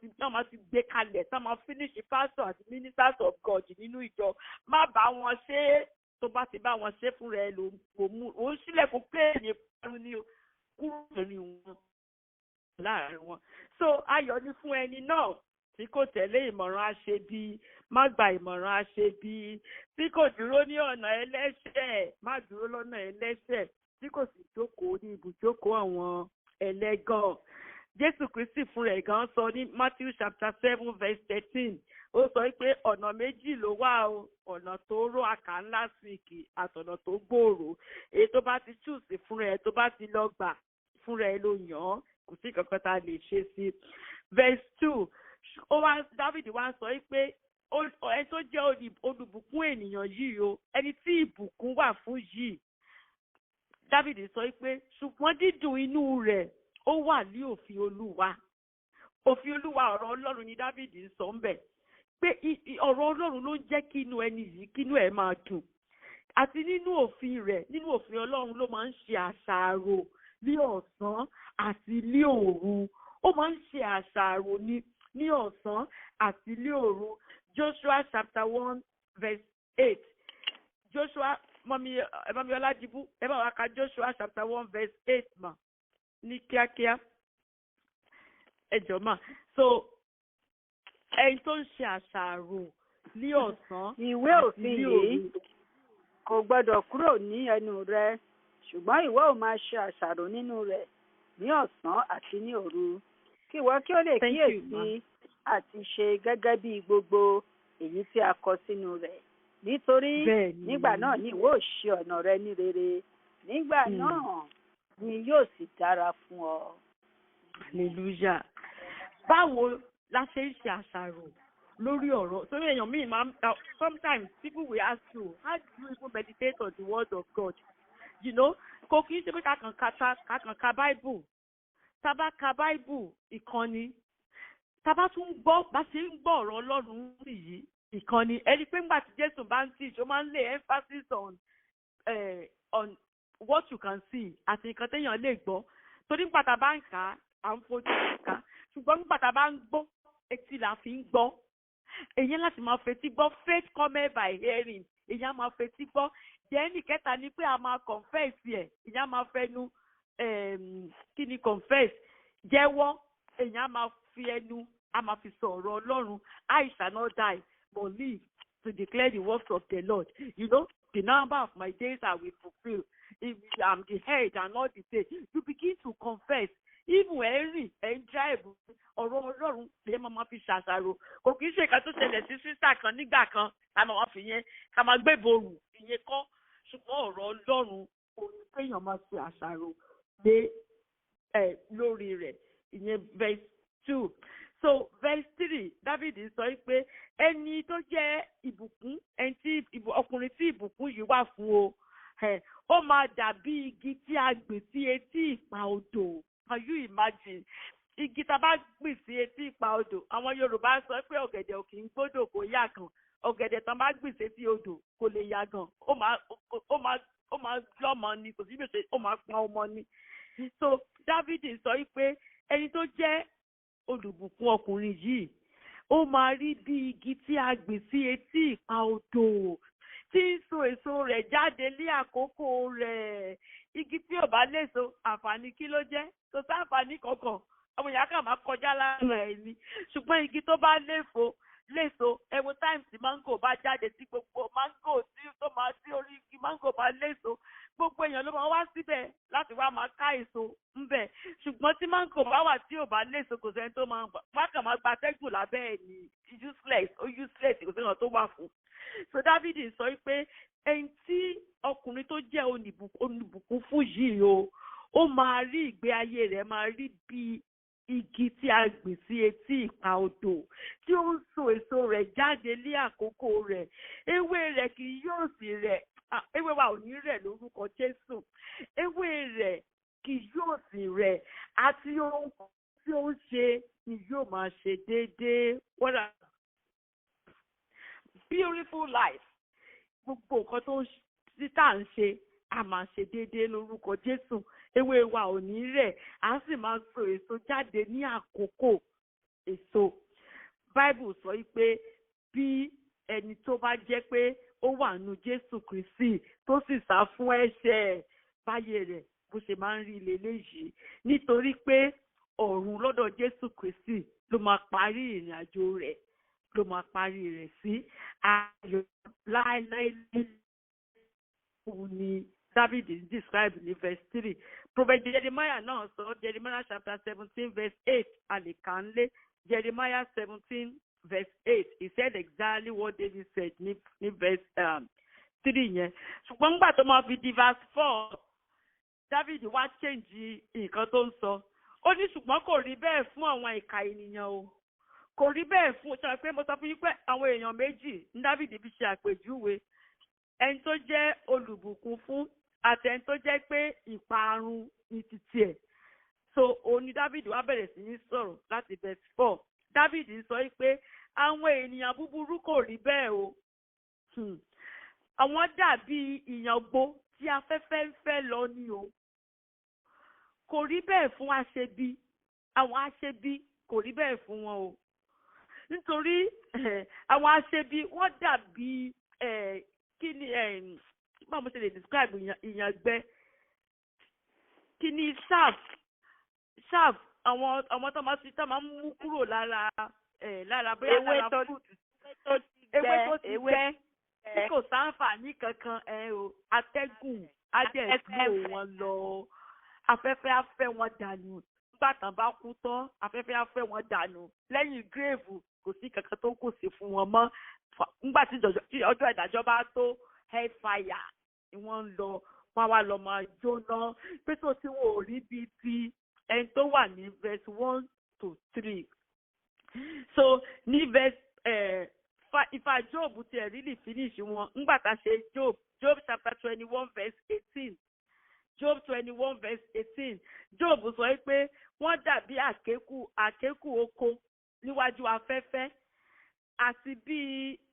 ti gbé kalẹ̀, tán máa finish pásítọ̀ àti ministers of God nínú ìjọ. Má bá wọn ṣe é. Tó bá ti bá wọn ṣe, fúnra ẹ ló kò mú òun sílẹ̀kùn plane ìparun ní o. Kúrò lórí wọn, láàrin wọn. So ayọ̀ ni fún ẹni náà tí kò tẹ̀lé ìmọ̀ràn aṣebi, má gba ìmọ̀ràn aṣebi, tí kò dúró ní ọ̀nà ẹlẹ́ṣẹ̀, má dúró lọ́nà ẹlẹ́ṣẹ̀, tí kò sì jókòó ní ibùjókòó àwọn ẹlẹ́gàn. Jésù Kristi fún rẹ̀ gan sọ ní Matthew chapter 7 verse 13, ó sọ pé ọ̀nà méjì ló wà o, ọ̀nà tó ró àkà ńlá síìkì àtọ̀nà tó gbòòrò. Èyí tó bá ti choose fún rẹ̀, tó bá ti lọ gbà fún rẹ̀ ló yàn án, kò sí kankan tá a lè ṣe sí. Verse 2, ó wá, David wá sọ pé ẹni tó jẹ́ olùbùkún ènìyàn yìí o, ẹni tí ìbùkún wà fún yìí, David sọ pé ṣùgbọ́n dídùn inú rẹ̀, ó wà ní òfin Olúwa. Òfin Olúwa, ọ̀rọ̀ Ọlọ́run ni David ń sọ ń bẹ̀, pé ọ̀rọ̀ Ọlọ́run ló ń jẹ́ kí inú ẹni yìí, kí inú ẹ̀ máa dùn, àti nínú òfin rẹ̀, nínú òfin Ọlọ́run ló máa ń ṣe àṣàrò ní ọ̀sán àti ní òru. Ó máa ń ṣe àṣàrò ní ọ̀sán àti ní òru. Joshua chapter 1 verse 8. Joshua, Mummy Ọládìbú, ẹ bá wa ka Joshua chapter 1 verse 8 mà ní kíákíá, ẹ jọ̀ọ́ mà. So ẹni tó ń ṣe àṣàrò ní ọ̀sán Ìwé àti òfin ní yìí òru kò gbọdọ̀ kúrò ní ẹnu rẹ, ṣùgbọ́n ìwọ ò máa ṣe àṣàrò nínú rẹ̀ ní ọ̀sán àti ní òru, kí ìwọ kí ó lè Thank you, ma. kíyèsí àti ṣe gẹ́gẹ́ bí gbogbo èyí tí a kọ sínú rẹ̀, nítorí nígbà náà ni ìwọ ò ṣe ọ̀nà rẹ ní rere, nígbà náà ni yóò sì dára fún ọ. Hallelujah. Báwo la ṣe ń ṣe àṣàrò lórí ọ̀rọ̀? Torí èèyàn míì máa ń, sometimes people will ask you, how do you even meditate on the word of God? Kò kì í ṣe pé ká kàn ka Bible. Tá bá ka Bible, ìkànnì. Tá bá tún gbọ́, bá ṣe ń gbọ́ ọ̀rọ̀ Ọlọ́run yìí, ìkànnì. Ẹni pé ńgbà tí Jésù bá ń teach, ó máa ń lay emphasis on what you can see àti nǹkan téèyàn lè gbọ́. Torí nígbà tá a bá ń kà á, à ń fojú kà á. Ṣùgbọ́n nígbà tá a bá ń gbọ́, etí la fi ń gbọ́. Èyí láti máa fetí gbọ́. Faith come by hearing. Èyí á máa fetí gbọ́. Then ìkẹta ni pé a máa confess ẹ̀. Èyí á máa fẹnu, kí ni confess? Jẹ́wọ́. Èyí á máa fi ẹnu, á máa fi sọ ọ̀rọ̀ Ọlọ́run. I shall not die but live to declare the works of the Lord. The number of my days I will fulfill. If I'm the head and not the tail. You begin to confess. Even ẹ̀ ń rìn, ẹ̀ ń drive, ọ̀rọ̀ Ọlọ́run lè máa fi ṣàṣàrò. Kò kì í ṣe nǹkan tó ṣẹlẹ̀ sí sister kan nígbà kan, ká máa fi yẹn, ká máa gbé borù, ìyẹn kọ́. Ṣùgbọ́n ọ̀rọ̀ Ọlọ́run, òun kéèyàn máa ṣe àṣàrò lé ẹ̀ lórí rẹ̀. Ìyẹn verse 2. So verse 3, David sọ pé ẹni tó jẹ́ ìbùkún, ẹni tí ọkùnrin tí ìbùkún yìí wà fún o, ó máa dàbí igi tí a gbìn sí etí ìpa odò. Can you imagine? Igi tá a bá gbìn sí etí ìpa odò, àwọn Yorùbá sọ pé ọ̀gẹ̀dẹ̀ ò kì í gbódò kó yà kan. Ọ̀gẹ̀dẹ̀ tán bá gbìn sétí odò kò lè yàgàn, ó máa lọ́mọ ni, kò sí bí ó máa pọn ọmọ ni. So Dávidi sọ wípé ẹni tó jẹ́ olùbùkún ọkùnrin yìí, ó máa rí bí igi tí a gbìn sí etí ìpa odò, tí ń so èso rẹ̀ jáde ní àkókò rẹ̀. Igi tí ò bá léso, àǹfààní kí ló jẹ́? Kò sáǹfààní kankan, àwọn èèyàn kàn máa kọjá lára ẹ̀ ni. Ṣùgbọ́n igi tó bá léso, ẹ wo time tí mango bá jáde, tí gbogbo mango tí tó máa sí orí igi mango bá léso, gbogbo èèyàn ló máa wá síbẹ̀ láti wá máa ká èso ńbẹ̀. Ṣùgbọ́n tí mango bá wà tí ò bá léso, kò sẹ́ni tó máa wá, kàn máa gba atẹ́gùn lábẹ́ ẹ̀ ní. Useless, ó useless, kò sẹ́ni tó wà fún. So Dávidi sọ pé ẹni tí ọkùnrin tó jẹ́ olùbùkún fún yìí o, ó máa rí, ìgbé ayé rẹ̀ máa rí bí igi tí a gbìn sí etí ìpa odò, tí ó ń so èso rẹ̀ jáde ní àkókò rẹ̀, ewé rẹ̀ kì yóò sì rẹ̀. Ewé wa ò ní rẹ̀ lórúkọ Jésù. Ewé rẹ̀ kì yóò sì rẹ̀, àti ohun tí ó ń ṣe ni yóò máa ṣe déédéé. What a beautiful life! Gbogbo nǹkan tó ń tí tá à ń ṣe, a máa ṣe déédéé lórúkọ Jésù. Ewé wa ò ní rẹ̀, a sì máa so èso jáde ní àkókò èso. Bible sọ pé bí ẹni tó bá jẹ́ pé ó wà nù Jésù Kristi, tó sì sá fún ẹ̀ṣẹ̀, báyé rẹ̀ bó ṣe máa ń rí leléyìí, nítorí pé ọ̀run lọ́dọ̀ Jésù Kristi ló máa parí ìrìn àjò rẹ̀, ló máa parí rẹ̀ sí ayọ̀ láéláé. Òun ni David is described ní verse 3. Prophet Jeremiah náà sọ, Jeremiah chapter 17 verse 8, àlìkànlé Jeremiah 17 verse 8. He said exactly what David said ní verse 3 yẹn. Ṣùgbọ́n nígbà tó máa fi di verse 4, David wá change nǹkan tó ń sọ. Ó ní ṣùgbọ́n kò rí bẹ́ẹ̀ fún àwọn ìkà ènìyàn o. Kò rí bẹ́ẹ̀ fún ṣe pé mo sọ fún yín pé àwọn èèyàn méjì ní David fi ṣe àpèjúwe: ẹni tó jẹ́ olùbùkún fún àti ẹni tó jẹ́ pé ìparun ní títí ẹ̀. So òun ni David wá bẹ̀rẹ̀ sí ní sọ̀rọ̀ láti verse 4. David sọ pé àwọn ènìyàn búburú kò rí bẹ́ẹ̀ o. Àwọn dàbí ìyàngbò tí afẹ́fẹ́ ń fẹ́ lọ ni o. Kò rí bẹ́ẹ̀ fún aṣebi, àwọn aṣebi, kò rí bẹ́ẹ̀ fún wọn o. Nítorí àwọn aṣebi, wọ́n dàbí, kí ni, báwo mo ṣe lè describe ìyàngbẹ? Kí ni chaff, àwọn tó máa ń mú kúrò lára bóyá lára fruit, ewé tó ti gbẹ tí kò sáǹfààní kankan ẹ o. Atẹ́gùn á dẹ̀ blow wọn lọ, afẹ́fẹ́ á fẹ́ wọn dànù. Nígbà tán bá kú tán, afẹ́fẹ́ á fẹ́ wọn dànù lẹ́yìn grave, kò sí kankan tó kù sí fún wọn mọ́. Nígbà tí ọjọ́ ìdájọ́ bá tó, hellfire ni wọ́n ń lọ, wọ́n wá lọ máa jóná. Pé tó tí wọn ò rí bíi ti ẹni tó wà ní verse 1 to 3. So ní verse ifá, Job tiẹ̀ really finish wọn ńgbà tá a ṣe Job chapter 21 verse 18, Job 21 verse 18, Job sọ pé wọ́n dàbí àkékù oko níwájú afẹ́fẹ́, àti bí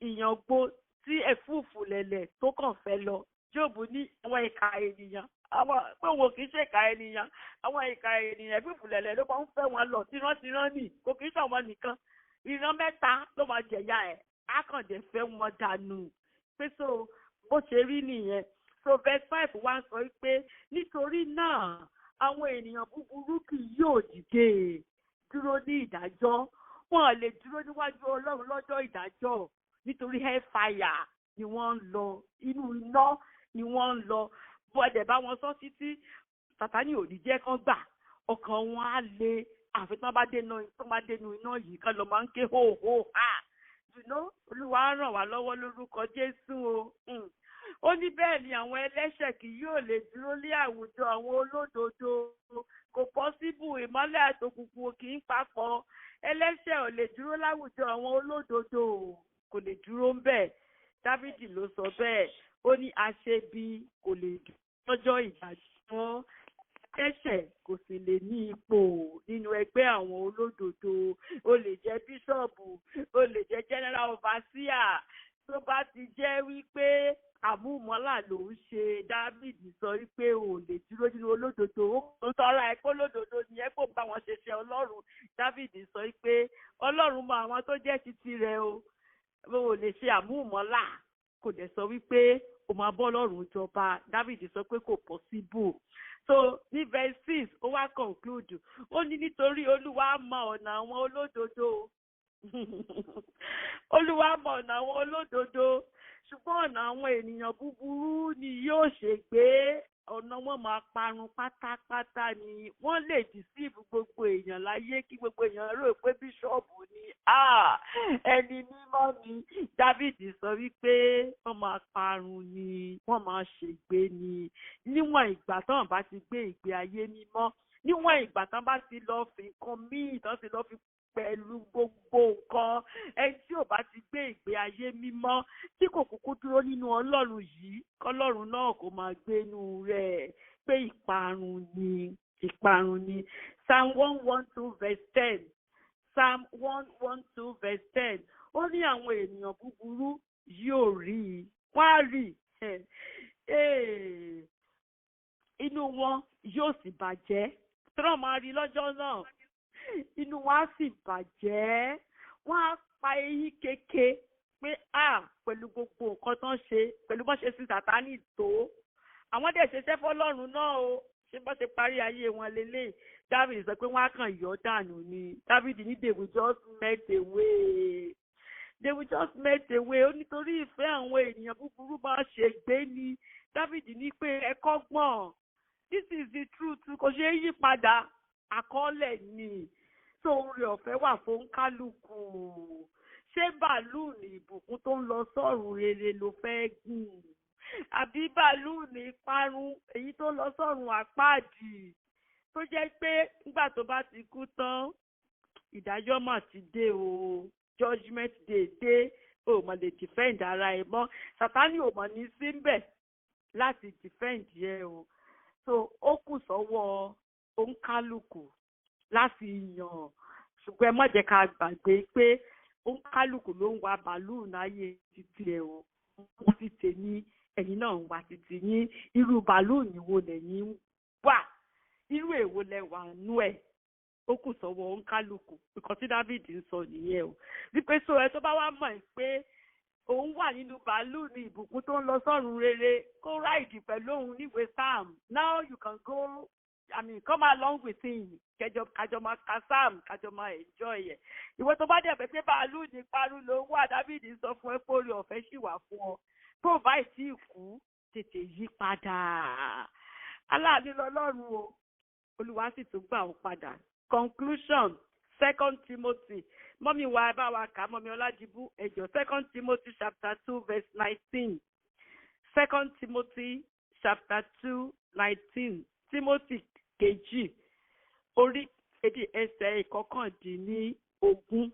ìyàngbò tí ẹ̀fúùfù lẹ̀lẹ̀ tó kàn fẹ́ lọ. Job ní àwọn ìka ènìyàn, àwọn pé wọn kì í ṣe ìka ènìyàn, àwọn ìka ènìyàn, ẹ̀fúùfù lẹ̀lẹ̀ ló máa ń fẹ́ wọn lọ tìrántìrán nì. Kò kì í ṣàwọn nìkan, ìran mẹ́ta ló máa jẹ̀yà ẹ̀, á kàn dé fẹ́ wọn dànù. Pé so bó ṣe rí nìyẹn. So verse 5 wá sọ pé nítorí náà àwọn ènìyàn búburú kì yóò dìde dúró ní ìdájọ́. Wọn lè dúró níwájú Ọlọ́run lọ́jọ́ ìdájọ́, nítorí hellfire ni wọ́n ń lọ, inú iná ni wọ́n ń lọ. Bọ́dẹ̀ bá wọn sọ títí, Sàtánì ò ní jẹ́ kán gbà, ọkàn wọn á le, àfi tí wọ́n bá dénú iná yìí kán lọ máa ń ké hó hó ha. Olúwa ràn wá lọ́wọ́ lórúkọ Jésù o. Ó ní bẹ́ẹ̀ ni àwọn ẹlẹ́ṣẹ̀ kì yóò lè dúró lé àwùjọ àwọn olódodo. Kò possible, ìmọ́lẹ̀ àtòkùnkùn kì í papọ̀. Ẹlẹ́ṣẹ̀ ò lè dúró láwùjọ àwọn olódodo, kò lè dúró ń bẹ̀. Dávìdì ló sọ bẹ́ẹ̀. Ó ní aṣebi kò lè dúró lọ́jọ́ ìdájọ́, ẹlẹ́ṣẹ̀ kò sì lè ní ipò nínú ẹgbẹ́ àwọn olódodo. O lè jẹ́ bíṣọ̀bù, o lè jẹ́ general overseer. Tó bá ti jẹ́ wípé àmúmọ́là ló ń ṣe, Dáfídì sọ wípé ò lè dúró nínú olódodo. Ó tọ́ra ẹ̀ pé olódodo ni ẹ, kò bá wọn ṣe ṣe Ọlọ́run. Dáfídì sọ wípé Ọlọ́run mọ àwọn tó jẹ́ titi rẹ̀ o. Ò lè ṣe àmúmọ́là, kò dẹ̀ sọ wípé o máa bọ́ Ọlọ́run jọba. Dáfídì sọ pé kò possible. So ní verse 6, ó wá conclude, ó ní nítorí Olúwa mọ ọ̀nà àwọn olódodo. Olúwa mọ ọ̀nà àwọn olódodo, ṣùgbọ́n ọ̀nà àwọn ènìyàn búburú ni yóò ṣègbé. Ọ̀nà wọn máa parun pátápátá ni. Wọ́n lè deceive gbogbo èèyàn láyé, kí gbogbo èèyàn rò pé bíṣọ́ọ̀bù ni, ẹni mímọ́ ni. Dávìdì sọ wípé wọ́n máa parun ni, wọ́n máa ṣègbé ni, níwọ̀n ìgbà tán bá ti gbé ìgbé ayé mímọ́, níwọ̀n ìgbà tán bá ti lọ fi nǹkan míì, tán ti lọ fi pẹ̀lú gbogbo nǹkan. Ẹni tí ò bá ti gbé ìgbé ayé mímọ́, tí kò kúkú dúró nínú Ọlọ́run yìí, kọ́lọ́run náà kò máa gbénú rẹ̀, pé ìparun ni, ìparun ni. Psalm 112 verse 10, Psalm 112 verse 10, ó ní àwọn ènìyàn búburú yóò rí i, wọ́n á rí i, inú wọn yóò sì bàjẹ́. Tí wọ́n máa rí lọ́jọ́ náà, inú wọn á sì bàjẹ́, wọ́n á pa eyín kéke pé a pẹ̀lú gbogbo nǹkan tó ń ṣe, pẹ̀lú bọ́n ṣe sin Sàtánì tó, àwọn dẹ̀ ṣe sẹ́fọ́ Ọlọ́run náà o, ṣé bọ́n ṣe parí ayé wọn lélẹ̀? David sọ pé wọ́n á kàn yọ dànù ni. David ní they will just melt away, they will just melt away. Ó nítorí ìfẹ́ àwọn ènìyàn búburú máa ṣègbé ni. David ní pé ẹ kọ́gbọ́n, this is the truth, kò ṣeé yí padà, àkọọ́lẹ̀ ni. Tó oore ọ̀fẹ́ wà fún kálukú. Ṣé bàálù ní ìbùkún tó ń lọ sọ́run rere ló fẹ́ gùn, àbí bàálù ní ìparun èyí tó ń lọ sọ́run àpáàdì, tó jẹ́ pé nígbà tó bá ti kú tán, ìdájọ́ mà ti dé o, judgement day dé, o mọ̀ lè defend ara ẹ̀ mọ́? Sátánì ò mọ̀ ní síbẹ̀ láti defend ẹ o. So ó kù sọ́wọ́ òǹkálùkù láti yàn. Ṣùgbọ́n ẹ má jẹ́ ká gbàgbé pé òǹkálùkù ló ń wa bàálù náyé títí ẹ o. Wọ́n ti tèmi, ẹ̀yin náà ń wa títí yín. Irú bàálù ni wo lẹ̀yin ń wà? Irú èwo lẹ wà nú ẹ̀? Ó kù sọ́wọ́ òǹkálùkù. Nǹkan tí David ń sọ nìyẹn o, wípé so ẹ tó bá wá mọ̀ ẹ́ pé òun wà nínú bàálù ní ìbùkún tó ń lọ sọ́run rere, kó ride pẹ̀lú òun níwèé Psalm. Now you can go, I mean, come along with him, kẹjọ kájọ máa ka Psalm, kájọ máa enjoy ẹ̀. Ìwọ tó bá dẹ̀ fẹ́ pé bàálù ní parun ló wà, David sọ fún ẹ pé oore ọ̀fẹ́ ṣì wà fún ọ. Tó bá tí ì kú, tètè yí padà. Aláàánú lọ́lọ́run o, Olúwa sì tún gbà ó padà. Conclusion, Second Timothy. Mummy wa, ẹ bá wa kà á, Mummy Ọlájibú ẹjọ. Second Timothy chapter 2 verse 19, Second Timothy chapter 2:19, Timothy kejì orí 2 ẹsẹ̀ 19.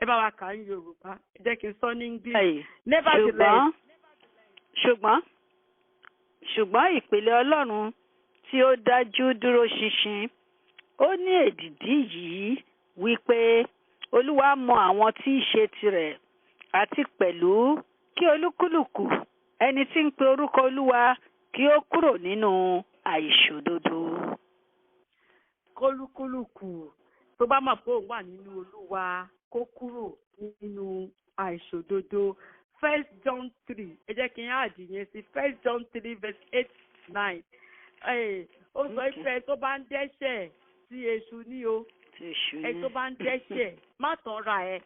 Ẹ bá wa kà á ní Yorùbá, ẹ jẹ́ kí n sọ ní English. Nevertheless. Ṣùgbọ́n ìpìlẹ̀ Ọlọ́run tí ó dájú dúró ṣinṣin, ó ní èdìdí yìí wípé, "Olúwa mọ àwọn tí í ṣe tirẹ̀," àti pẹ̀lú, "Kí olúkúlùkù ẹni tí ń pe orúkọ Olúwa kí ó kúrò nínú àìṣòdodo. Kólúkúlùkù tó bá mọ̀ pé òun wà nínú Olúwa, kó kúrò nínú àìṣòdodo. First John 3, ẹ jẹ́ kí n add yẹn sí. First John 3 verse 8, 9. Ó sọ pé tó bá ń dẹ́ṣẹ̀, sí èṣù ní o. Ẹ tó bá ń dẹ́ṣẹ̀, má tanra ẹ,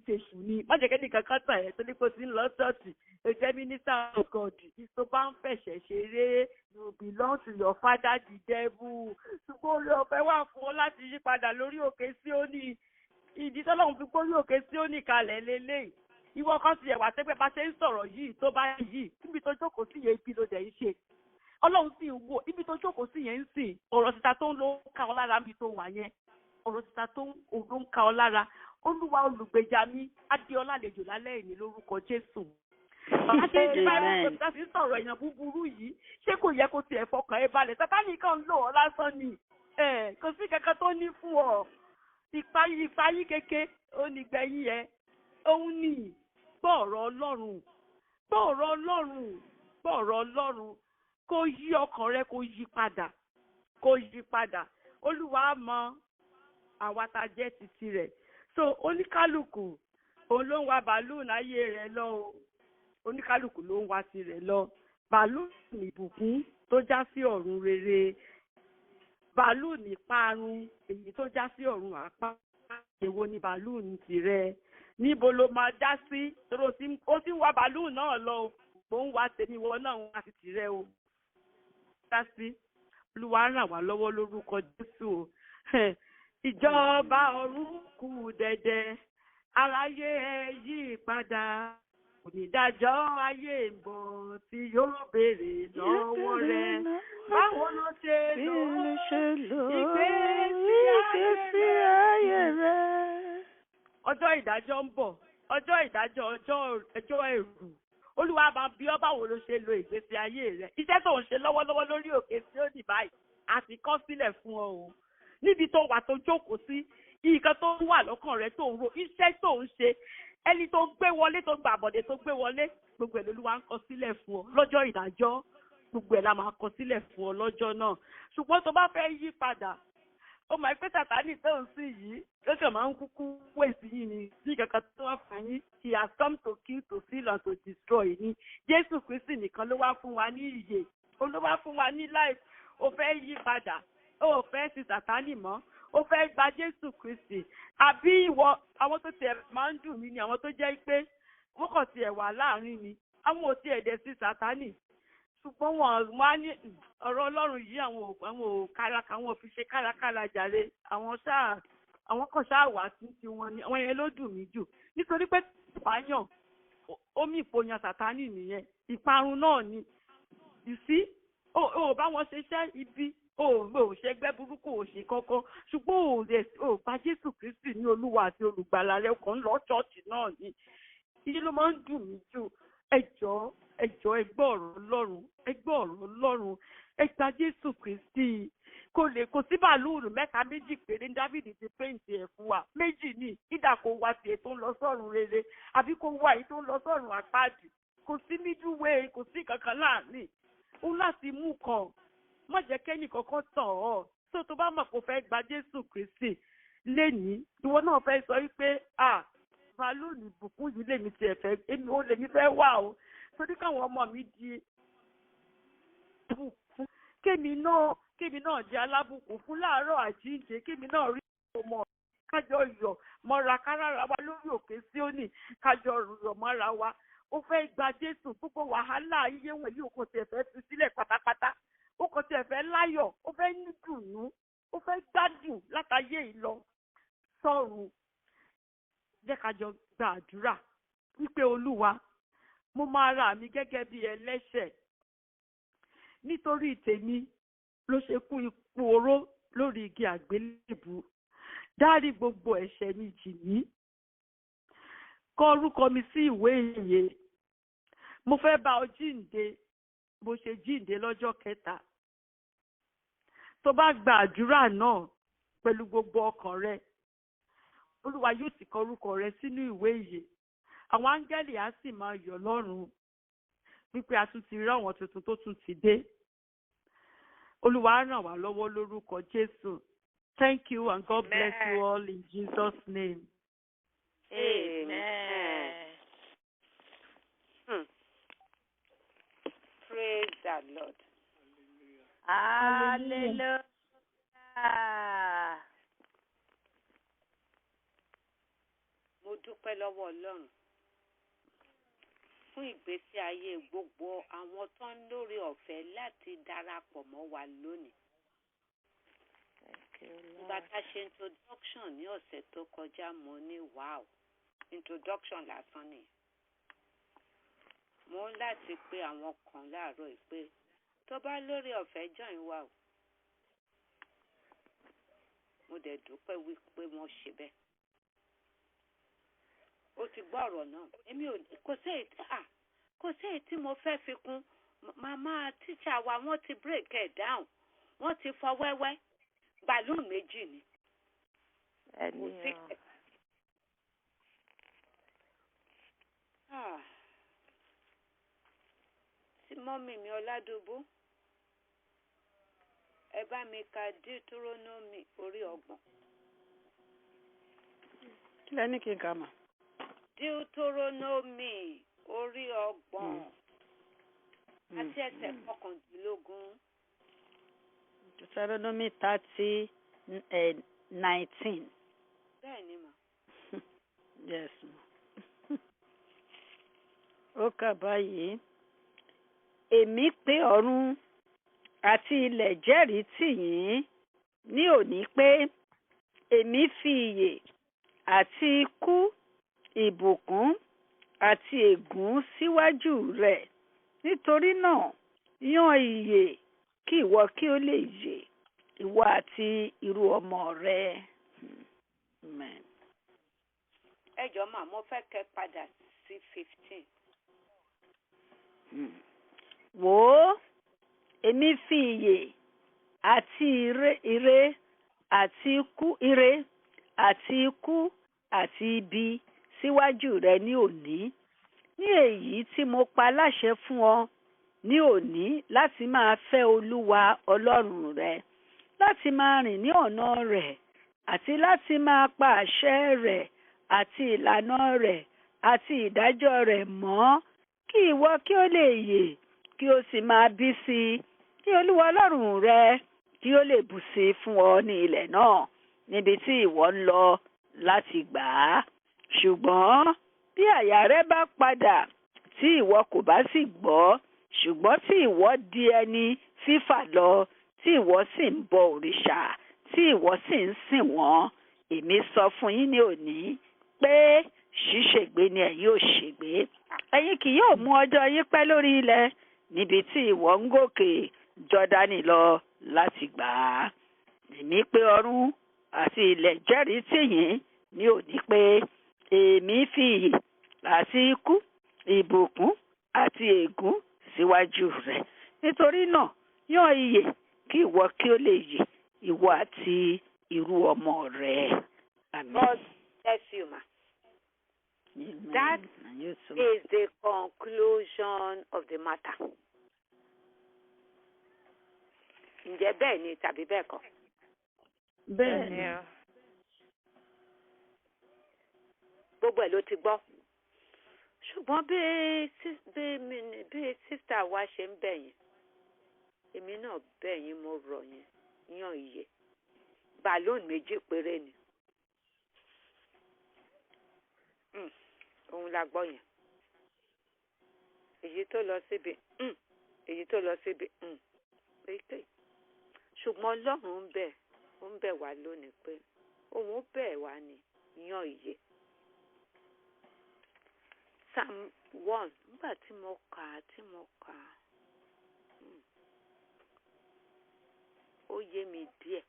èṣù ni. Má jẹ́ kẹ́ni kankan tàn ẹ́ torí pé o ti ń lọ ṣọ́ọ̀ṣì, o jẹ́ minister of God. Tó bá ń fẹ̀ṣẹ̀ ṣeré, you belong to your father, the devil. Ṣùgbọ́n oore ọ̀fẹ́ wà fún ọ láti yí padà lórí òkè Síónì. Ìdí tọ́lọ́run fi gbórí òkè Síónì kalẹ̀ lélẹ́yìí. Ìwọ kan ti ẹ̀wà tẹ́gbẹ́ bá ṣe ń sọ̀rọ̀ yìí, tó bá yìí níbi tó jókòó sí yẹn, ibi ló dẹ̀ ń ṣe, Ọlọ́run sì ń wò ibi tó jókòó sí yẹn ń sìn. Ọ̀rọ̀ títa tó ń lo ká ọ lára níbi tó wà yẹn, ọ̀rọ̀ títa tó ń ń ká ọ lára. Olúwa olùgbèjà mi á di ọ lálejò lálẹ́ ìní lórúkọ Jésù. Bàbá ṣe ń bá ẹ̀rọ tó ti sọ̀rọ̀ èèyàn búburú yìí, ṣé kò yẹ kó tiẹ̀ fọkàn ẹ balẹ̀? Sátánì kan ń lò ọ́ lásán ni, kò sí kankan tó ní fún ọ. Ìpayín kéke ó ní gbẹ̀yìn ẹ òun ni. Gbọ́ ọ̀rọ̀ Ọlọ́run, gbọ́ ọ̀rọ̀ Ọlọ́run, gbọ́ ọ̀rọ̀ Ọlọ́run, kó yí ọkàn rẹ, kó yí padà, kó yí padà. Olúwa mọ àwa tá a jẹ́ titi rẹ̀. So oníkálukú òun ló ń wa bàálù láyé rẹ̀ lọ o. Oníkálukú ló ń wa tirẹ̀ lọ. Bàálù ní ìbùkún tó já sí ọ̀run rere, bàálù ní parun èyí tó já sí ọ̀run àpá. Èwo ni bàálù ní tirẹ̀? Níbo ló máa já sí? Torí ó ti ń wa bàálù náà lọ o. Mò ń wa tèmi, ìwọ náà ń wa ti tirẹ̀ o. Já sí. Olúwa ràn wá lọ́wọ́ lórúkọ Jésù o. Ìjọba ọ̀run kù dẹ̀dẹ̀, aráyé ẹ yí padà. Onídàájọ́ ayé ń bọ̀ tí yóò béèrè lọ́wọ́ rẹ̀. Báwo ló ṣe lò ó? Ìgbésí ayé rẹ. Ọjọ́ ìdájọ́ ń bọ̀, ọjọ́ ìdájọ́, ọjọ́ ẹ̀rù. Olúwa máa bi ọ́, báwo ló ṣe lo ìgbésí ayé rẹ? Iṣẹ́ tó ń ṣe lọ́wọ́lọ́wọ́ lórí òkè Síónì báyìí, a ti kọ́ sílẹ̀ fún ọ o. Níbi tó wà tó jókòó sí, nǹkan tó wà lọ́kàn rẹ tó ń ro, iṣẹ́ tó ń ṣe, ẹni tó gbé wọlé, tó gbà bọ̀dé tó gbé wọlé, gbogbo ẹ̀ lolúwa ń kọ sílẹ̀ fún ọ lọ́jọ́ ìdájọ́. Gbogbo ẹ̀ la máa kọ sílẹ̀ fún ọ lọ́jọ́ náà. Ṣùgbọ́n tó bá fẹ́ yí padà, ó máa pé Sàtánì tó ń sìn yìí ló kàn máa ń kúkú wẹ̀ sí yín ni bí kankan tó wà fún yín. He has come to kill, to steal and to destroy ni. Jésù Kristi nìkan ló wá fún wa ní ìyè, ó ló wá fún wa ní life. Ó fẹ́ yí padà, ó fẹ́ sí Sàtánì mọ́, ó fẹ́ gba Jésù Kristi. Àbí ìwọ, àwọn tó tiẹ̀ máa ń dùn mí ni àwọn tó jẹ́ pé wọ́n kàn tiẹ̀ wà láàrin ni, àwọn ò tiẹ̀ dẹ̀ sí Sàtánì, ṣùgbọ́n wọn á ní ọ̀rọ̀ Ọlọ́run yìí, àwọn ò káraka, àwọn ò fi ṣe kárakára jàre. Àwọn ṣáà, àwọn kan ṣáà wà sí ti wọn ni. Àwọn yẹn ló dùn mí jù, nítorí pé pààyàn omi ìpòyàn Sàtánì nìyẹn, ìparun náà ni. You see, o ò bá wọn ṣe iṣẹ́ ibi, o ò ṣẹgbẹ́ burúkú, ò ṣe kankan, ṣùgbọ́n o lè o gba Jésù Kristi ní Olúwa àti Olùgbàlà rẹ, kàn ń lọ ṣọ́ọ̀ṣì náà ni. Iye ló máa ń dùn mí jù. Ẹ jọ̀ọ́, ẹ jọ̀ọ́, ẹ gbọ́ ọ̀rọ̀ Ọlọ́run, ẹ gbọ́ ọ̀rọ̀ Ọlọ́run, ẹ gba Jésù Kristi. Kò lè kò sí bàálù mẹ́ta, méjì péré ní Dávìdì ti paint ẹ̀ fún wa. Méjì ní ìdá, kó wá tiẹ̀ tó ń lọ sọ́run rere, àbí kó wá èyí tó ń lọ sọ́run àpáàdì. Kò sí middle way, kò sí kankan láàrin. Ó láti mú kan. Má jẹ́ kẹ́nì kankan tàn ọ́. Tó bá mọ̀ kó fẹ́ gba Jésù Kristi lénìí, ìwọ náà fẹ́ sọ wípé, "Ah, bàálù ìbùkún yìí lèmi tiẹ̀ fẹ́, èmi ò lèmi fẹ́ wà o, torí káwọn ọmọ mi di bùkún, kémi náà jẹ́ alábùkún fún láàárọ̀ àjíǹde, kémi náà rí ọmọ, kájọ yọ̀ mọ́ra kárára wa lórí òkè Síónì, kájọ yọ̀ mọ́ra wa." Ó fẹ́ gba Jésù, gbogbo wàhálà iye wọ̀nyí, ó kò tiẹ̀ fẹ́ fi sílẹ̀ pátápátá, ó kò tiẹ̀ fẹ́ láyọ̀, ó fẹ́ ní dùnú, ó fẹ́ gbádùn látayé yìí lọ sọ́run, jẹ́ ká jọ gba àdúrà wípé, "Olúwa, mo máa ra mi gẹ́gẹ́ bí ẹlẹ́ṣẹ̀. Nítorí tèmi ló ṣe kú ikú oró lórí igi àgbélébù. Dárí gbogbo ẹ̀ṣẹ̀ mi jì mí, kọ orúkọ mi sí ìwé ìyè. Mo fẹ́ bá ọ jíǹde bó ṣe jíǹde lọ́jọ́ kẹta." Tó bá gba àdúrà náà pẹ̀lú gbogbo ọkàn rẹ, Olúwa yóò sì kọ orúkọ rẹ sínú ìwé ìyè. Àwọn áńgẹ́lì á sì máa yọ̀ lọ́run wípé a tún ti rí àwọn tuntun tó tún ti dé. Olúwa á ràn wá lọ́wọ́ lórúkọ Jésù. Thank you and God bless you all in Jesus' name. Amen. Praise the Lord. Hallelujah. Mo dúpẹ́ lọ́wọ́ Ọlọ́run fún ìgbésí ayé gbogbo àwọn tó ń lórí ọ̀fẹ́ láti darapọ̀ mọ́ wa lónìí. Thank you, Nígbà Lord. tá a ṣe introduction ní ọ̀sẹ̀ tó kọjá, mo ní, "Wow, introduction lásán ni." Mo ń láti pe àwọn kan láàárọ̀ yìí pé tó bá lórí ọ̀fẹ́, join wa o. Mo dẹ̀ dúpẹ́ wípé wọ́n ṣe bẹ́ẹ̀. Ó ti gbọ́ ọ̀rọ̀ náà. Èmi ò kò sí èyí tí mo fẹ́ fi kún. Màmá tíṣà wa, wọ́n ti break ẹ̀ down, wọ́n ti fọ́ wẹ́wẹ́. Bàálù méjì ni. Kò Ẹni sí o. Ah. Tí mọ́mì mi Ọládùbú, ẹ bá mi ka Deuteronomy orí 30. Kí lẹ ní kí n kà mà? Deuteronomy orí 30 àti ẹsẹ̀ 19. Deuteronomy 30:19. Bẹ́ẹ̀ ni mà. Yes, ma. Ó kà báyìí. Èmi pé ọ̀run àti ilẹ̀ jẹ́rìí tì yín ní òní pé èmi fi ìyè àti ikú, ìbùkún àti ègún síwájú rẹ̀. Nítorí náà, yan ìyè kí ìwọ kí ó lè yè, ìwọ àti irú ọmọ rẹ. Amen. Ẹ jọ̀ọ́ mà, mo fẹ́ kẹ́ padà sí 15. Wò ó, èmi fi ìyè àti ire àti ikú, ire àti ikú àti ibi síwájú rẹ ní òní. Ní èyí tí mo pa láṣẹ fún ọ ní òní láti máa fẹ́ Olúwa Ọlọ́run rẹ, láti máa rìn ní ọ̀nà rẹ̀, àti láti máa pa àṣẹ rẹ̀ àti ìlànà rẹ̀ àti ìdájọ́ rẹ̀ mọ́, kí ìwọ kí ó lè yè, kí ó sì máa bí sí i, kí Olúwa Ọlọ́run rẹ kí ó lè bù sí i fún ọ ní ilẹ̀ náà níbi tí ìwọ ń lọ láti gbà á. Ṣùgbọ́n bí àyà rẹ bá padà tí ìwọ kò bá sì gbọ́, ṣùgbọ́n tí ìwọ di ẹni fífà lọ, tí ìwọ sì ń bọ òrìṣà, tí ìwọ sì ń sìn wọ́n, èmi sọ fún yín ní òní pé ṣíṣègbé ni ẹ̀yin ò ṣègbé. Ẹ̀yin kì yóò mú ọjọ́ yín pẹ́ lórí ilẹ̀ níbi tí ìwọ ń gòkè Jọ́dánì lọ láti gbà á. Èmi pé ọ̀run àti ilẹ̀ jẹ́rìí tì yín ní òní pé èmi fi ìyè àti ikú, ìbùkún àti ègún síwájú rẹ. Nítorí náà, yan ìyè kí ìwọ kí ó lè yè, ìwọ àti irú ọmọ rẹ. Àmín. God bless you, ma. Amen. That And you too, ma. is the conclusion of the matter. Ǹjẹ́ bẹ́ẹ̀ ni tàbí bẹ́ẹ̀ kọ́? Bẹ́ẹ̀ ni. Yeah. Gbogbo ẹ̀ ló ti gbọ́. Ṣùgbọ́n bí sísá wa ṣe ń bẹ̀ yín, èmi náà bẹ̀ yín, mo rọ̀ yín, yan ìyè. Bàlóòn méjì péré ni. Òun la gbọ́ yẹn. Èyí tó lọ síbi, èyí tó lọ síbi, èyí. Ṣùgbọ́n Ọlọ́run ń bẹ̀, ó ń bẹ̀ wá lónìí pé òun bẹ̀ wá ní yan ìyè. Psalm 1, nígbà tí mo kà á, ó yé mi díẹ̀.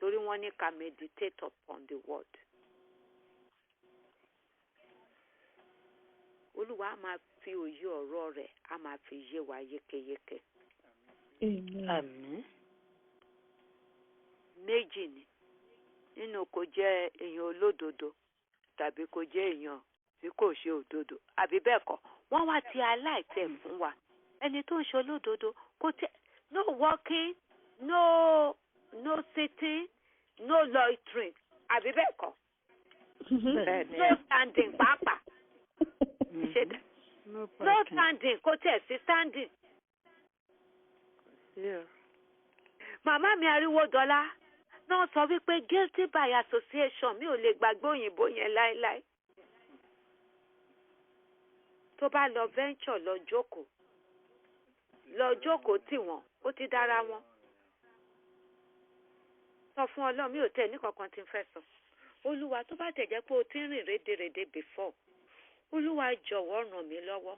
Torí wọ́n ní ká meditate upon the word. Olúwa á máa fi òye ọ̀rọ̀ rẹ̀, á máa fi yé wa yékéyéké. Amen. Àmín. Méjì ni, nínú kò jẹ́ èèyàn olódodo tàbí kò jẹ́ èèyàn tí kò ṣe òdodo, àbí bẹ́ẹ̀ kọ́. Wọ́n wá ti aláìtẹ̀ fún wa. Ẹni tó ń ṣe olódodo kò tẹ no walking, no sitting, no loitering, àbí bẹ́ẹ̀ kọ́. Bẹ́ẹ̀ ni. No standing pàápàá. Ṣe dá. No No parking. standing, kò tiẹ̀ sí standing. Yeah. Màmá mi Ariwódọlá náà sọ wípé guilty by association, mi ò lè gbàgbé òyìnbó yẹn láéláé. Tó bá lọ venture lọ jókòó, lọ jókòó tì wọ́n, ó ti dára wọn. Sọ fún Ọlọ́run, mi ò tẹ̀ ní kankan tí ń fẹ́ sọ. Olúwa, tó bá tẹ̀ jẹ́ pé o ti ń rìn rédèrèdè before, Olúwa jọ̀wọ́ ràn mí lọ́wọ́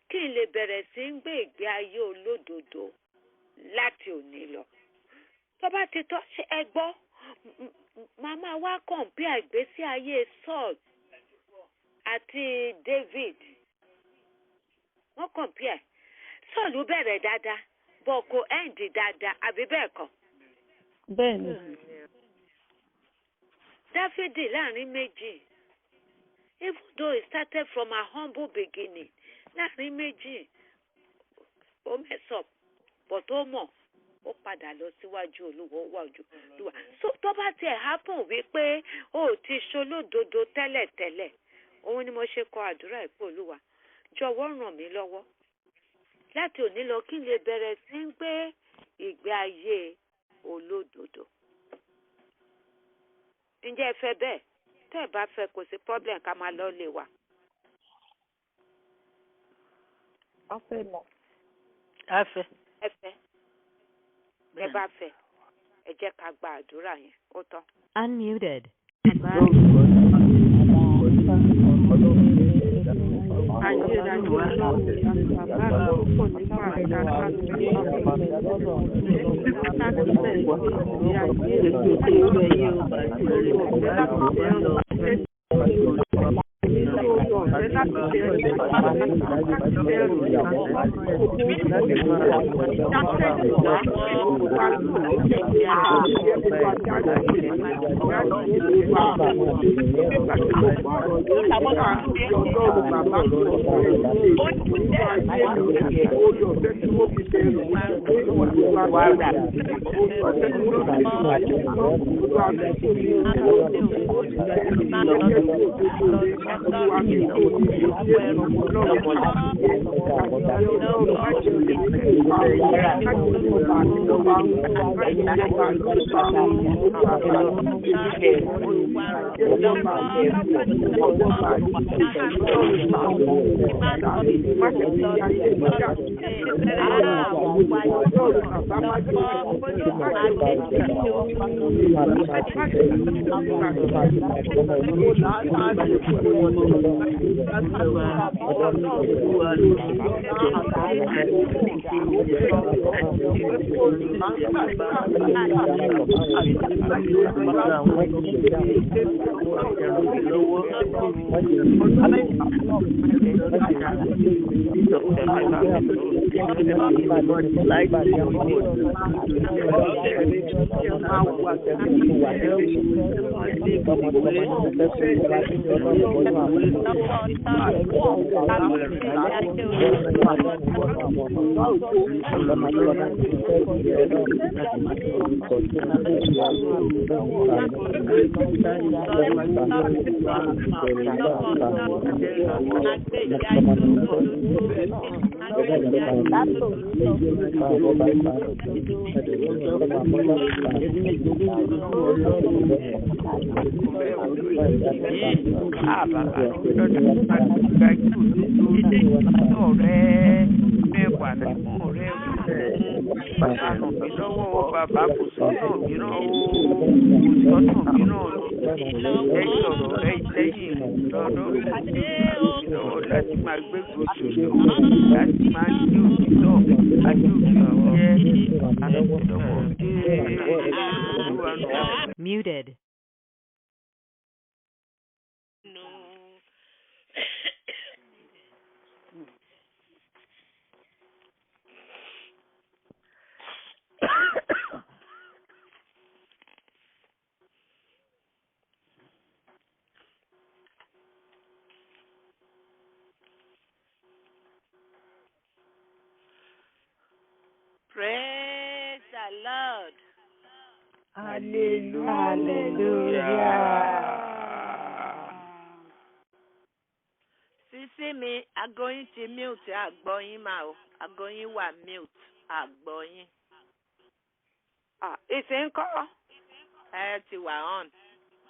kí n lè bẹ̀rẹ̀ sí ń gbé ìgbé ayé olódodo láti òní lọ. Tó bá ti tọ́ ṣe ẹ gbọ́, màmá wa kọ̀ǹpìà ìgbésí ayé Saul àti David. Wọ́n kọ̀ǹpìà. Saul bẹ̀rẹ̀ dáadáa, bọ̀ kò ẹ́ǹdì dáadáa, àbí bẹ́ẹ̀ kọ́. Bẹ́ẹ̀ ni. Dáfídì láàrin méjì. Even though it started from a humble beginning, láàrin méjì ó mess up, but ó mọ̀, ó padà lọ síwájú Olúwa, ó wà ojú Olúwa. So tó bá tiẹ̀ happen wípé ó ti ṣolódodo tẹ́lẹ̀tẹ́lẹ̀, òun ni mo ṣe kọ àdúrà ìpò Olúwa, jọ̀wọ́ ràn mí lọ́wọ́ láti òní lọ kí n lè bẹ̀rẹ̀ sí ń gbé ìgbé ayé olódodo. Ǹjẹ́ ẹ fẹ́ bẹ́ẹ̀? Tẹ́ ẹ bá fẹ́, kò sí problem, ká máa lọ lè wa. A fẹ́ mọ̀. A fẹ́. Ẹ fẹ́. Ẹ bá fẹ́, ẹ jẹ́ ká gba àdúrà yẹn, ó tán. Unmuted. Muted. No. Praise the Lord. Hallelujah. Sísí mi, aago yín ti mute, àgbọ̀ yín mà o. Aago yín wà mute, àgbọ̀ yín. Ìsìn ń kọ́. Ẹ ti wà on.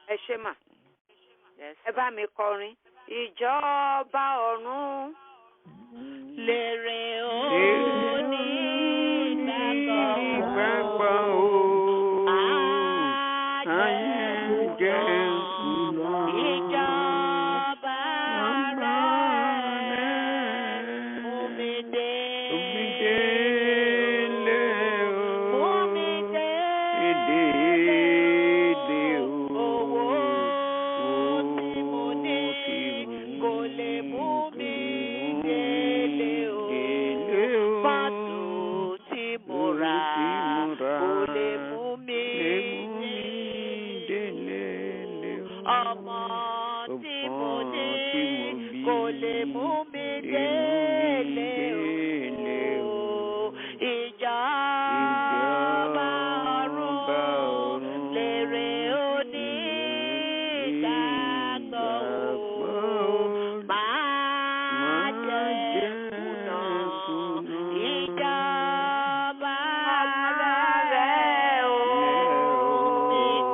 Ẹ ṣé mà. Yes. Ẹ bá mi kọrin. Ìjọba ọ̀run. Lèrè onígbàgbọ́ o. Ajẹ́ ìjọba rẹ̀ mú mi délé o. Mú mi délé o. Owó tí mo ní kò lè mú mi délé o. mú mi délé o. Ìjọba ọ̀run lèrè onígbàgbọ́ o. Máa jẹ́ kùnà ìjọba rẹ̀ o.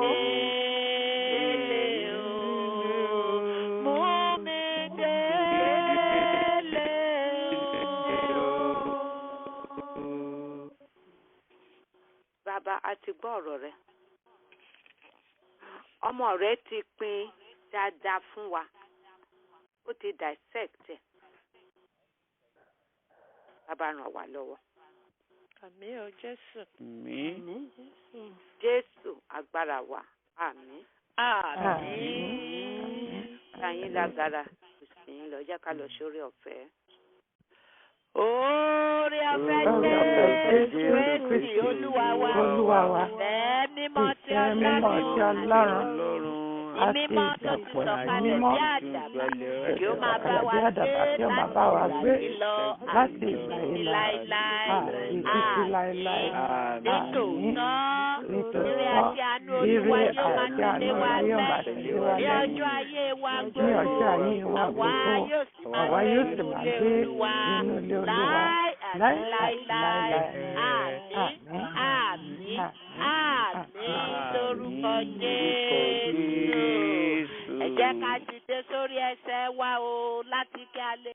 Délé o. Mú mi délé o. Bàbá, a ti gbọ́ ọ̀rọ̀ rẹ. Ọmọ rẹ ti pín dáadáa fún wa. Ó ti dissect ẹ̀. Bàbá, ràn wá lọ́wọ́. Àmín o Jésù. Àmín. Jésù agbára wa. Àmín. Àmín. Ká yín lágara. Kò sì yín lọ. Jẹ́ ká lọ sórí ọ̀fẹ́. Oore ọ̀fẹ́ Oore ọ̀fẹ́ Jésù Jésù Kristi Kristi Olúwa wa. Olúwa wa. Ìfẹ́ mímọ́ tí Ìfẹ́ mímọ́ tí Ọlọ́run. Ọlọ́run Ìmí àti mímọ́ tó ti ìdàpọ̀ sọ̀kalẹ̀ mímọ́ bí àdàbà. Kí ó máa bá wa bí àdàbà gbé kí ó máa bá wa láti gbé ìgbà yìí lọ láti àti ìgbà títí yìí lọ láéláé. àti títí láéláé. Nítòótọ́, Nítòótọ́, ire àti àánú ire Olúwa yóò máa àti tẹ̀lé àánú wa yóò máa lẹ́yìn. tẹ̀lé wa Ní lẹ́yìn. ọjọ́ ayé wa Ní gbogbo, ọjọ́ ayé wa àwa gbogbo, yóò sì máa àwa gbé yóò sì inú máa ilé gbé Olúwa nínú ilé Olúwa láé àti láé àti láéláé. láéláé. Àmín, Àmín, àmín, àmín lórúkọ Jésù. Ẹ jẹ́ ká dìde sórí ẹsẹ̀ wa o láti kí a lè.